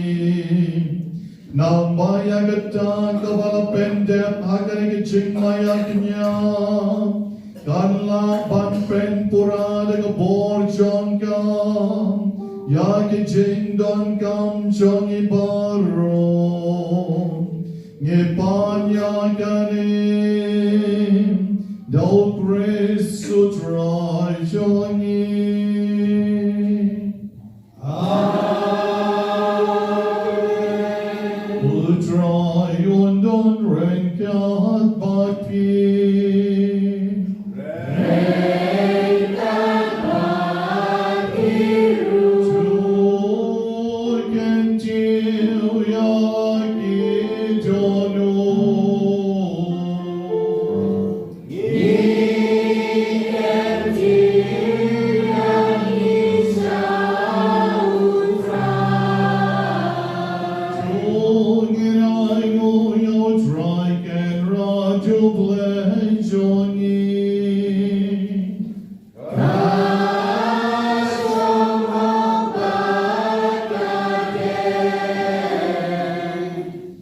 Naba ïa kata kaba la pyndep ha kane ka jingma ïa kñia kan lah ban pynpura da ka bor jong ka ïa ki jingdonkam jong ngi baroh. Ngi pan ïa kane da U Khrist U Trai jong ngi. Amen. U Trai un don ryngkat bad phi.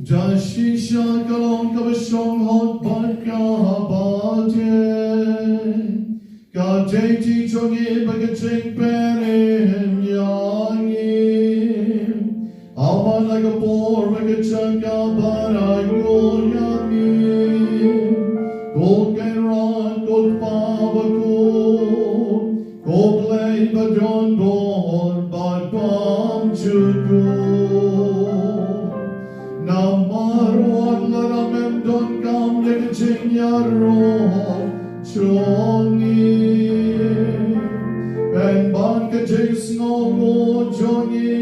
Da shisha ka long kaba shong hok bad kaba dei. Ka dei ti jong ngi bad ka jingpynim ïa ngi. Namar ka por bad ka jaka ba la nguh ïa ngi. Ko Kynrad, ko Kpa bakhuid, ko Blei ba don bor bad bymjukut. Namar wat la mem donkam ïa ka jingïaroh jong ngi, pynban ka jingsngewnguh jong ngi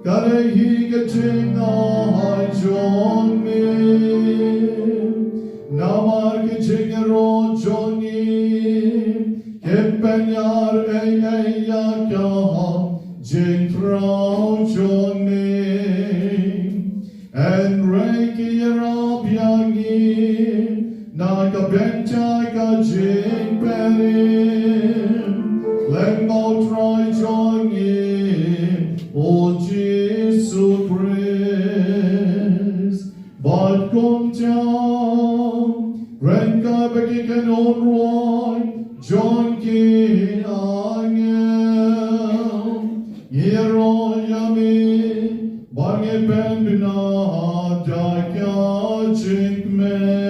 ka dei hi ka jingai jong me. Namar ka jingïaroh jong ngi kim pynïar ei ei ïa ka jingkhraw jong me. Hynrei ki ïarap ïa ngi na ka bynta ka jingpynim lem bad U Trai jong ngi, U Jisu Khrist. Bad kumta ryngkat bad ki kynhun rwai jong ki angel, ngi ïaroh ïa me ba ngi pynbna da ka jingkmen.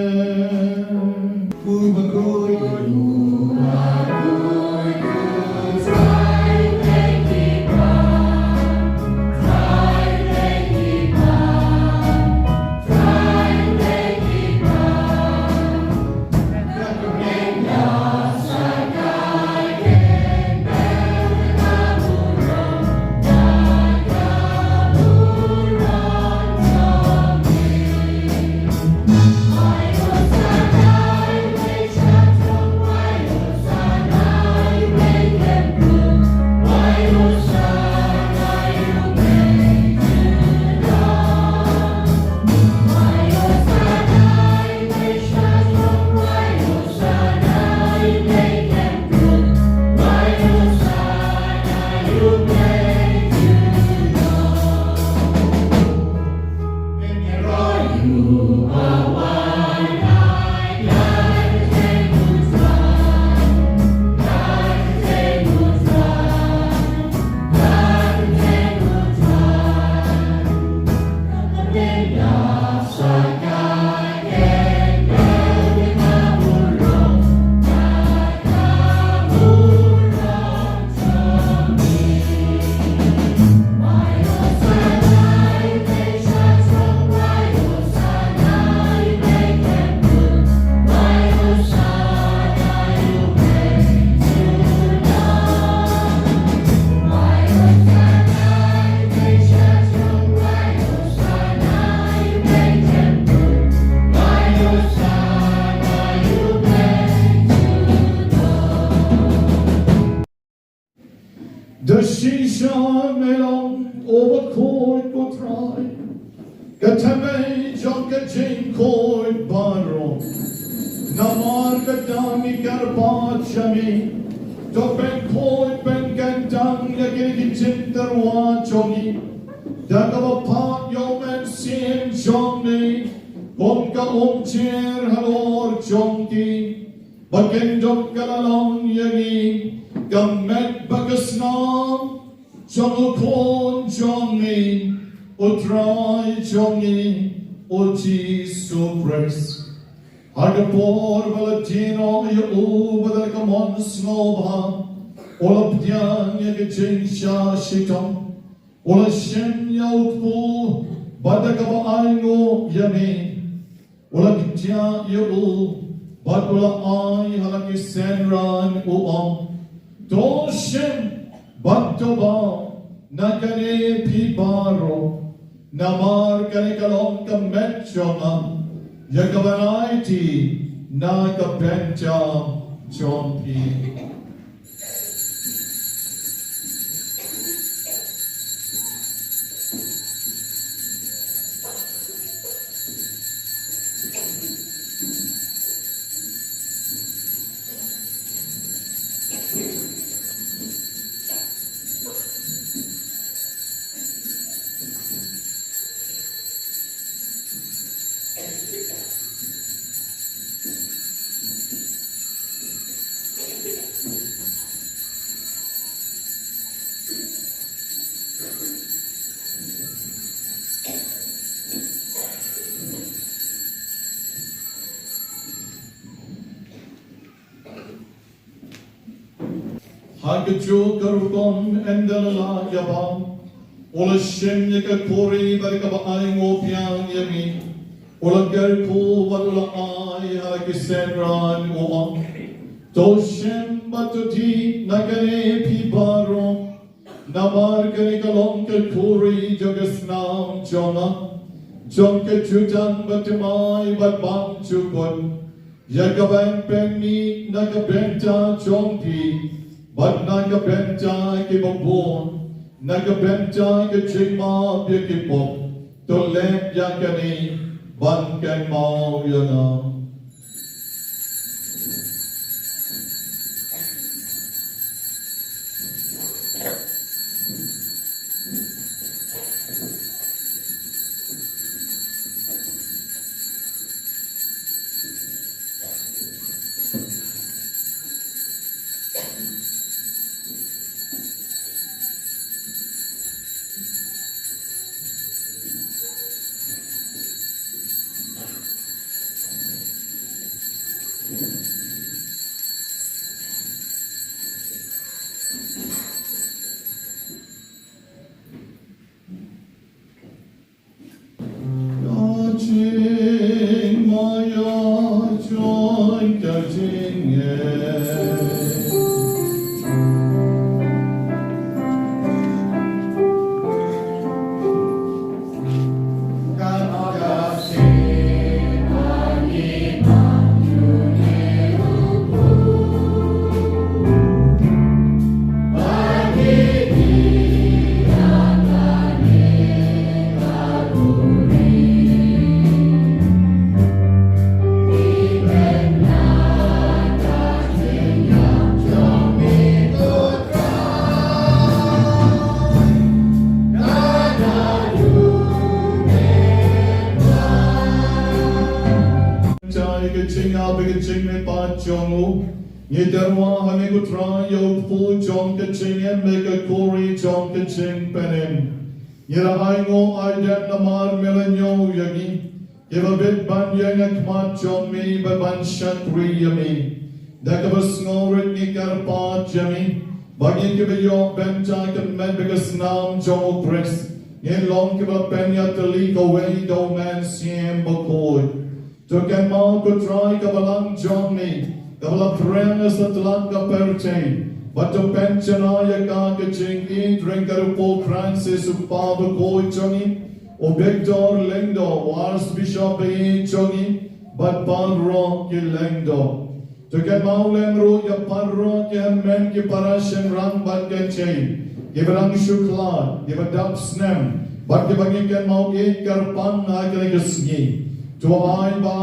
Sha me long uba khuid, ko Trai, ka tymmen jong ka jingkhuid baroh. Namar ka dang ngi kyrpad sha me, to pynkhuid pynkyntang ïa kine ki jingtyrwa jong ngi da kaba phah ïa u Mynsiem jong me kum ka umjer halor jong ki, ba kin dup ka la long ïa ngi ka met bad ka snam jong u Khun jong ngi, u Trai jong ngi, u Jisu Khrist. Ha ka por ba la die noh ïa u bad da ka mon sngewbha u la pdiang ïa ka jingshah shitom, u la shim ïa u kpu bad da kaba ainguh ïa me u la kyntiah ïa u bad u la ai ha la ki synran, u ong: To shim bad to bau na kane phi baroh, namar kane ka long ka met jong nga, ïa kaban aiti na ka bynta jong phi. Ha kajuh ka rukom, ynda la lah ïa bam, u la shim ïa ka khuri bad kaba ainguh biang ïa me, u la kyrkhu bad u la ai ha la ki synran, u ong: To shim bad to dih na kane phi baroh, namar kane ka long ka khuri jong ka snam jong nga, jong ka jutang bathymmai bad bymjukut, ïa kaban pynmih na ka bynta jong phi bad na ka bynta kiba bun, na ka bynta ka jingmap ïa ki pop. To leh ïa kane ban kynmaw ïa nga. Ka jingïap bad ka jingmihpat jong u, ngi tyrwa ha me ko Trai ïa u kpu jong ka jingim bad ka khuri jong ka jingpynim. Ngi la ainguh aidem namar me la ñiew ïa ngi, kiba bit ban ïeng ha khmat jong me bad ban shakri ïa me. Da kaba sngewrit ngi kyrpad ïa me ba ngi kiba ïoh bynta ka met bad ka snam jong u Khrist, ngin long kiba pynïatylli kawei da u Mynsiem Bakhuid. To kynmaw ko Trai ka balang jong me kaba la pyrshang ha satlak ka pyrthei, bad to pynjanai ïa ka ha ka jingïeit ruh ka rukom u Pope Francis, u Kpa Bakhuid jong ngi, u Victor Lyngdoh, u Archbishop ba ïeit jong ngi, bad baroh ki Lyngdoh. To kynmaw lem ruh ïa baroh ki hynmen ki para shynrang bad kynthei kiba dang shu khlad, kiba dap snem, bad kiba ngi kynmaw ïeit kyrpang ha kane ka sngi. To ai ba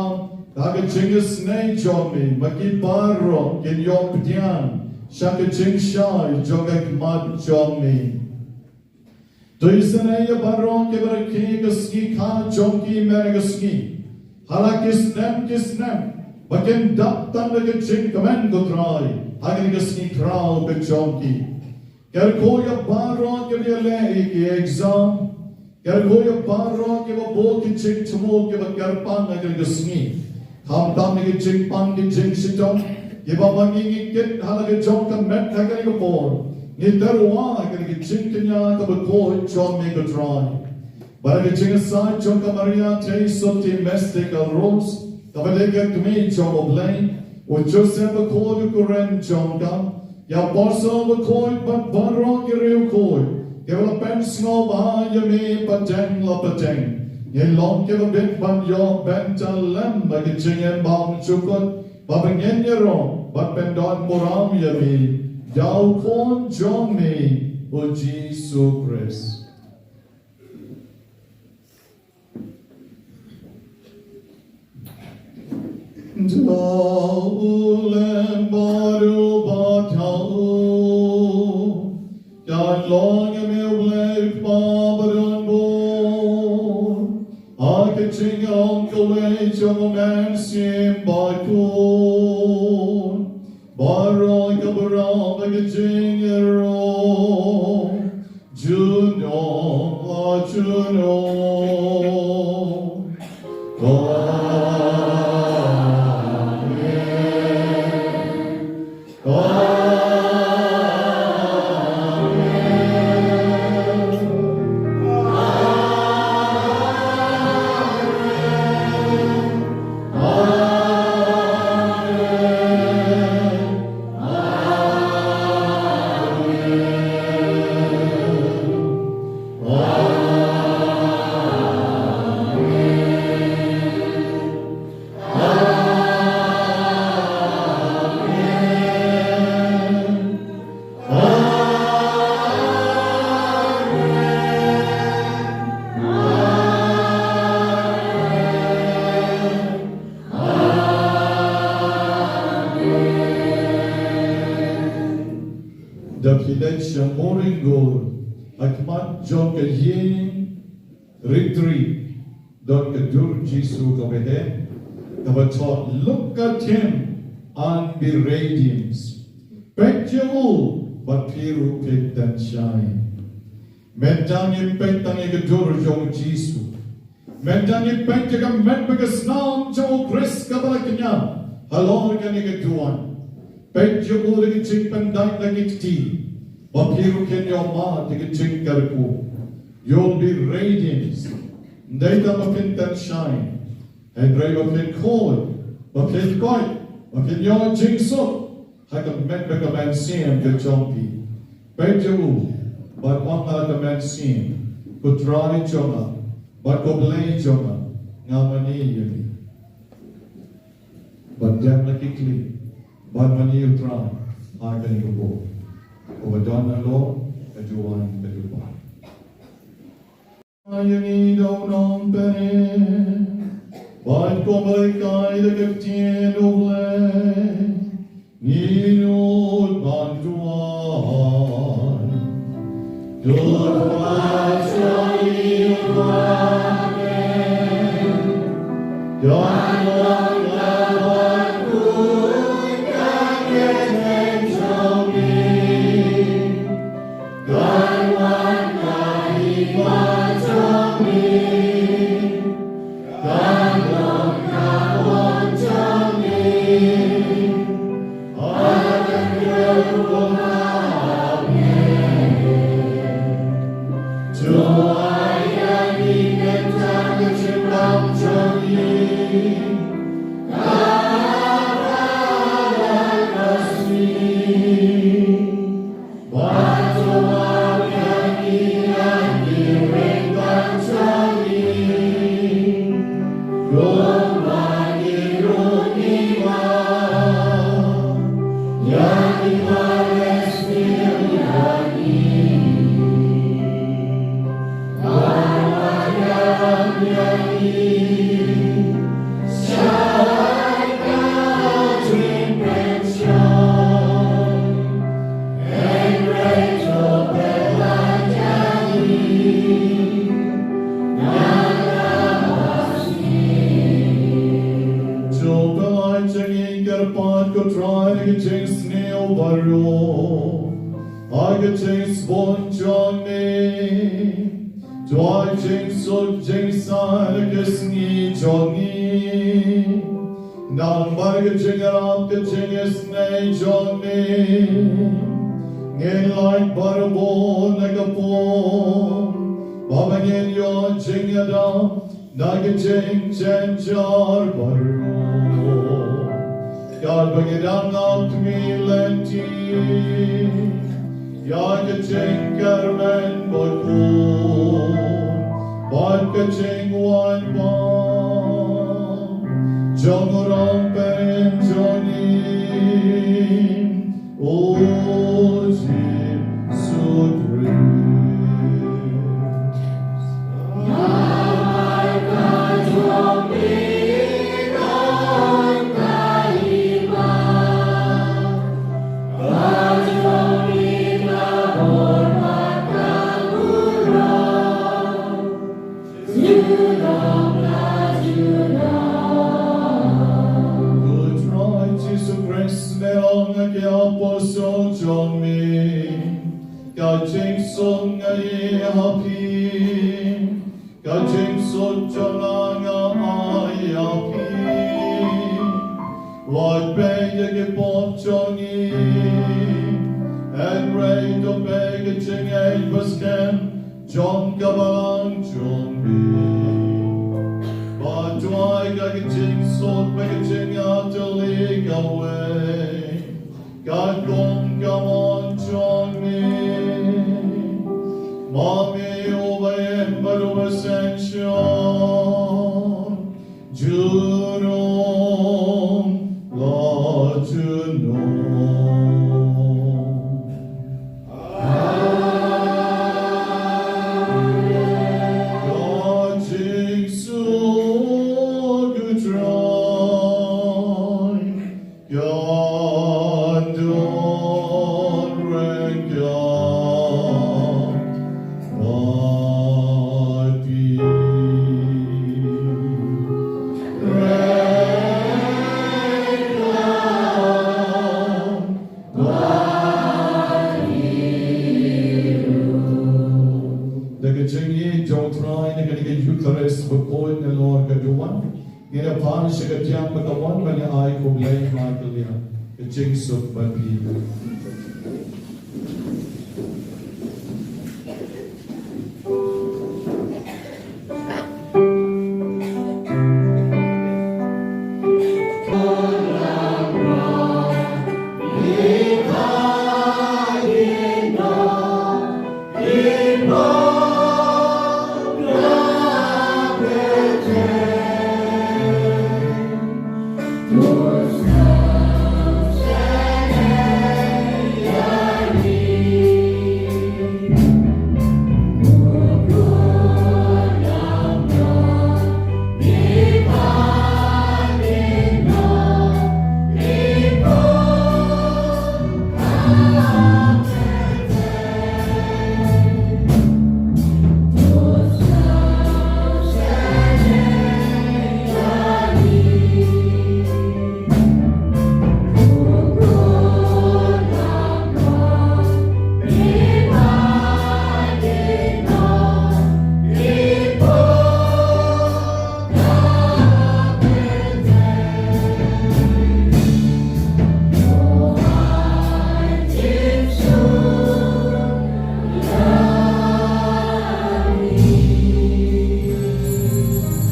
ha ka jingisynei jong me, ma ki baroh kin ïoh pdiang sha ka jingshai jong ka khmat jong me. To isynei ïa baroh kiba rakhe ka sngi kha jong ki mynne ka sngi, ha la ki snem ki snem, ba kin dap tang da ka jingkmen, ko Trai, ha kane ka sngi khraw ka jong ki. Kyrkhu ïa baroh kiba ïaleh ïa ki exam. Kyrkhu ïa baroh kiba buh ki jingthmu kiba kyrpang ha kane ka sngi. Khamtam ïa ki jingpang ki jingshitom kiba ma ngi ngi kit ha la ka jong ka met ha kane ka por. Ngi tyrwa ha kane ka jingkñia kaba khuid jong me, ko Trai. Bad ha ka jingïasaid jong ka Maria Theisotti Mystic Rose, kaba dei ka kmie jong U Blei, u Joseph bakhuid u kren jong ka, ki apostol bakhuid bad baroh ki riewkhuid kiba la pynsngewbha ïa me pateng la pateng, ngin long kiba bit ban ïoh bynta lem ha ka jingim bymjukut, ba ngin ïaroh bad pyndonburom ïa me da u Khun jong me, u Jisu Khrist. Da u lem bad u bathylliew, ïaid lem ïa me, U Blei Kpa badonbor, ha ka jingïaroh kawei jong U Mynsiem Bakhuid, baroh ki ba ïaroh ha ka jingïaroh junom la junom. Amen. Amen. Da phi leit sha Mawrynggur, ha khmat jong ka ïing Rectory, don ka dur Jisu kaba heh, kaba thoh, "Look at him and be radiant." Peit ïa u, bad phi ruh phin tynshai. Mynta ngim peit tang ïa ka dur jong u Jisu. Mynta ngim peit ïa ka met bad ka snam jong u Khrist kaba la kñia halor kane ka duwan. Peit ïa u da ka jingpyndait na ki kti, ba phi ruh phin ïoh mad ïa ka jingkyrkhu. You'll be radiant. Ym dei tang ba phin tynshai, hynrei ba phin khuid, ba phin koit, ba phin ïoh jingsuk ha ka met bad ka mynsiem ka jong phi. Peit ïa u, bad ong ha ka mynsiem, "Ko Trai jong nga bad ko Blei jong nga, nga mane ïa me." Bad dep la ki khlieh, bad mane ïa u Trai ha kane ka por. Uba don halor, ka juh wan, ka juh pan. Ïa ngi da u nongpynim, bad kumba la hikai da ka ktien U Blei, ngin nud ban duwai. To Kpa jong ngi uba ha bneng, to ïaroh ïa u kyrteng jong me. Kan wan ka hima jong me, kan long ka mon jong me, ha ka kyrteng jong me. To ai ïa ngi mynta ka jingdon jong ngi, ha kane ka sngi. Bad to ai ïa ngi ïa ki ryngkat jong ngi, kumba ngi ruh ngi ai ïa kiba rescue ïa ngi. To pynlait ïa ngi kyrpad ko Trai na ka jingsniew baroh ha ka jingsbun jong ngi. To ai jingsuk jingsaid ha ka sngi jong ngi. Namar ka jingïarap ka jingisynei jong ngi, ngin lait barabor na ka pung, ba ngin ïoh jingïada na ka jingjynjar baroh. Katba ngi dang ap, to ngi lynti ïa ka jingkyrmen bakhuid bad ka jingwan bam jong u Nongpynim jong ngi, u Jisu Khrist. Ko Trai Jisu Khrist, me ong ha ki apostol jong me, ka jingsuk nga ai ha phi, ka jingsuk jong nga nga ai ha phi. Wat peit ïa ki pop jong ngi, hynrei to peit ïa ka jingïeit bad skhem jong ka balang jong me. Bad to ai ka jingsuk bad ka jingïatylli kawei, katkum ka mon jong me. Ma me uba im bad uba synshar, junom la junom. Amen. Ka jingsuk u Trai kan don ryngkat bad phi. Da ka jingïeit jong u Trai na kane ka Eukharist bakhuid nalor ka duwan, ngin ïa pan sha ka tiang ba ka wan ban ïa ai khublei ha ka liang. Ka jingsuk bad phi.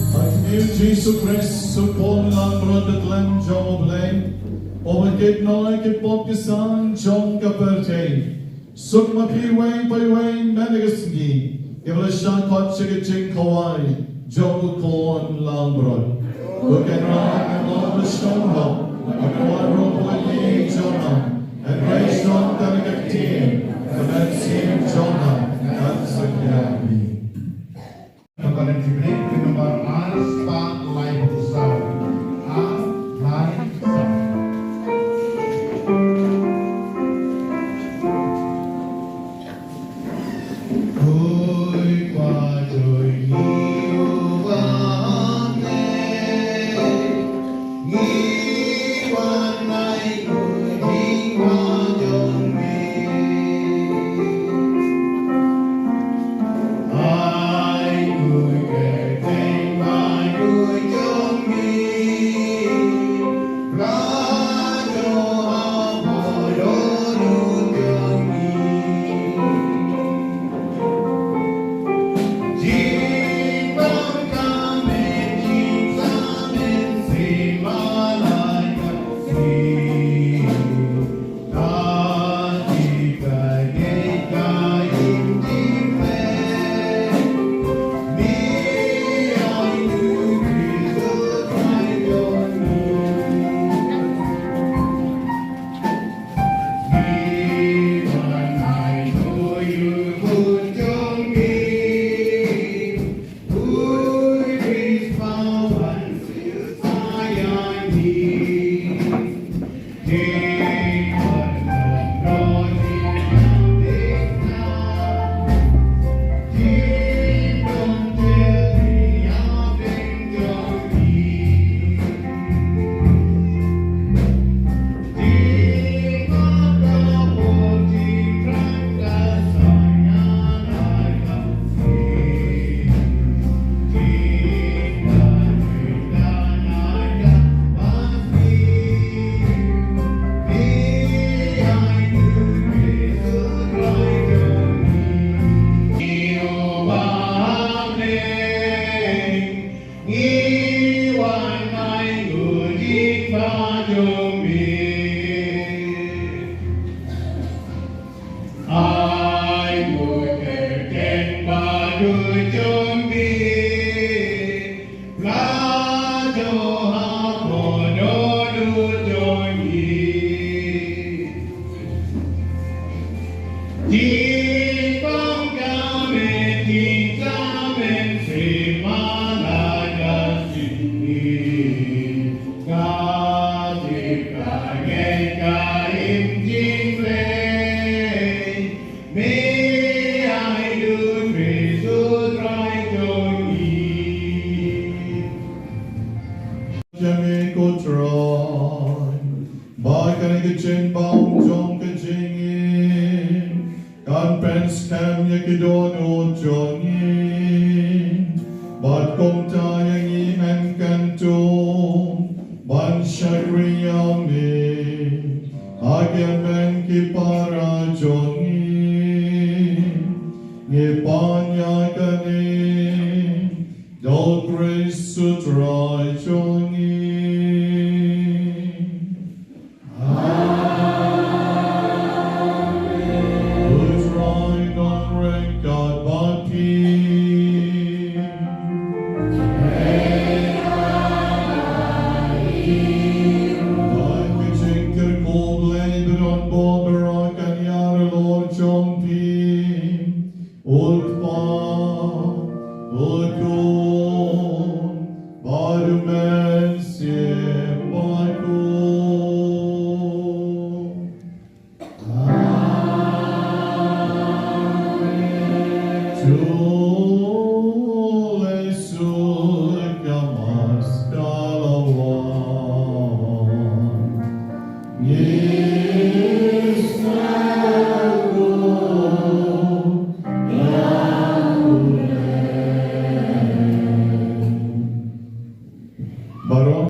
Ha ka kyrteng u Jisu Khrist, suk bun langbrot da ka khlem jong U Blei, uba kit noh ïa ki pop ki san jong ka pyrthei. Suk ma phi iwei pa iwei mynta ka sngi, ïa ba la shah khot sha ka jingkhawai jong u khun langbrot. Ko Kynrad, me long ba shong hok, me wan ruh ha ka kti jong nga, hynrei shong tang ha ka ktien, ka mynsiem jong nga kan sa khia ïa me. ïa me ko Trai, ba kane ka jingbam jong ka jingim kan pynskhem ïa ki dohnud jong ngi, bad kumta ïa ngi ngan kyntu ban shakri ïa me ha ki hynmen ki para jong ngi. Ngi pan ïa kane da u Khrist u Trai jong ngi. Amen. U Trai un ryngkat bad phi. Bad ka jingkyrkhu Blei ba don bor baroh kan ïarap halor jong phi. U Kpa, u Khun, bad u Mynsiem Bakhuid. Amen. To leit suk ka Mass ka la wan. Baroh.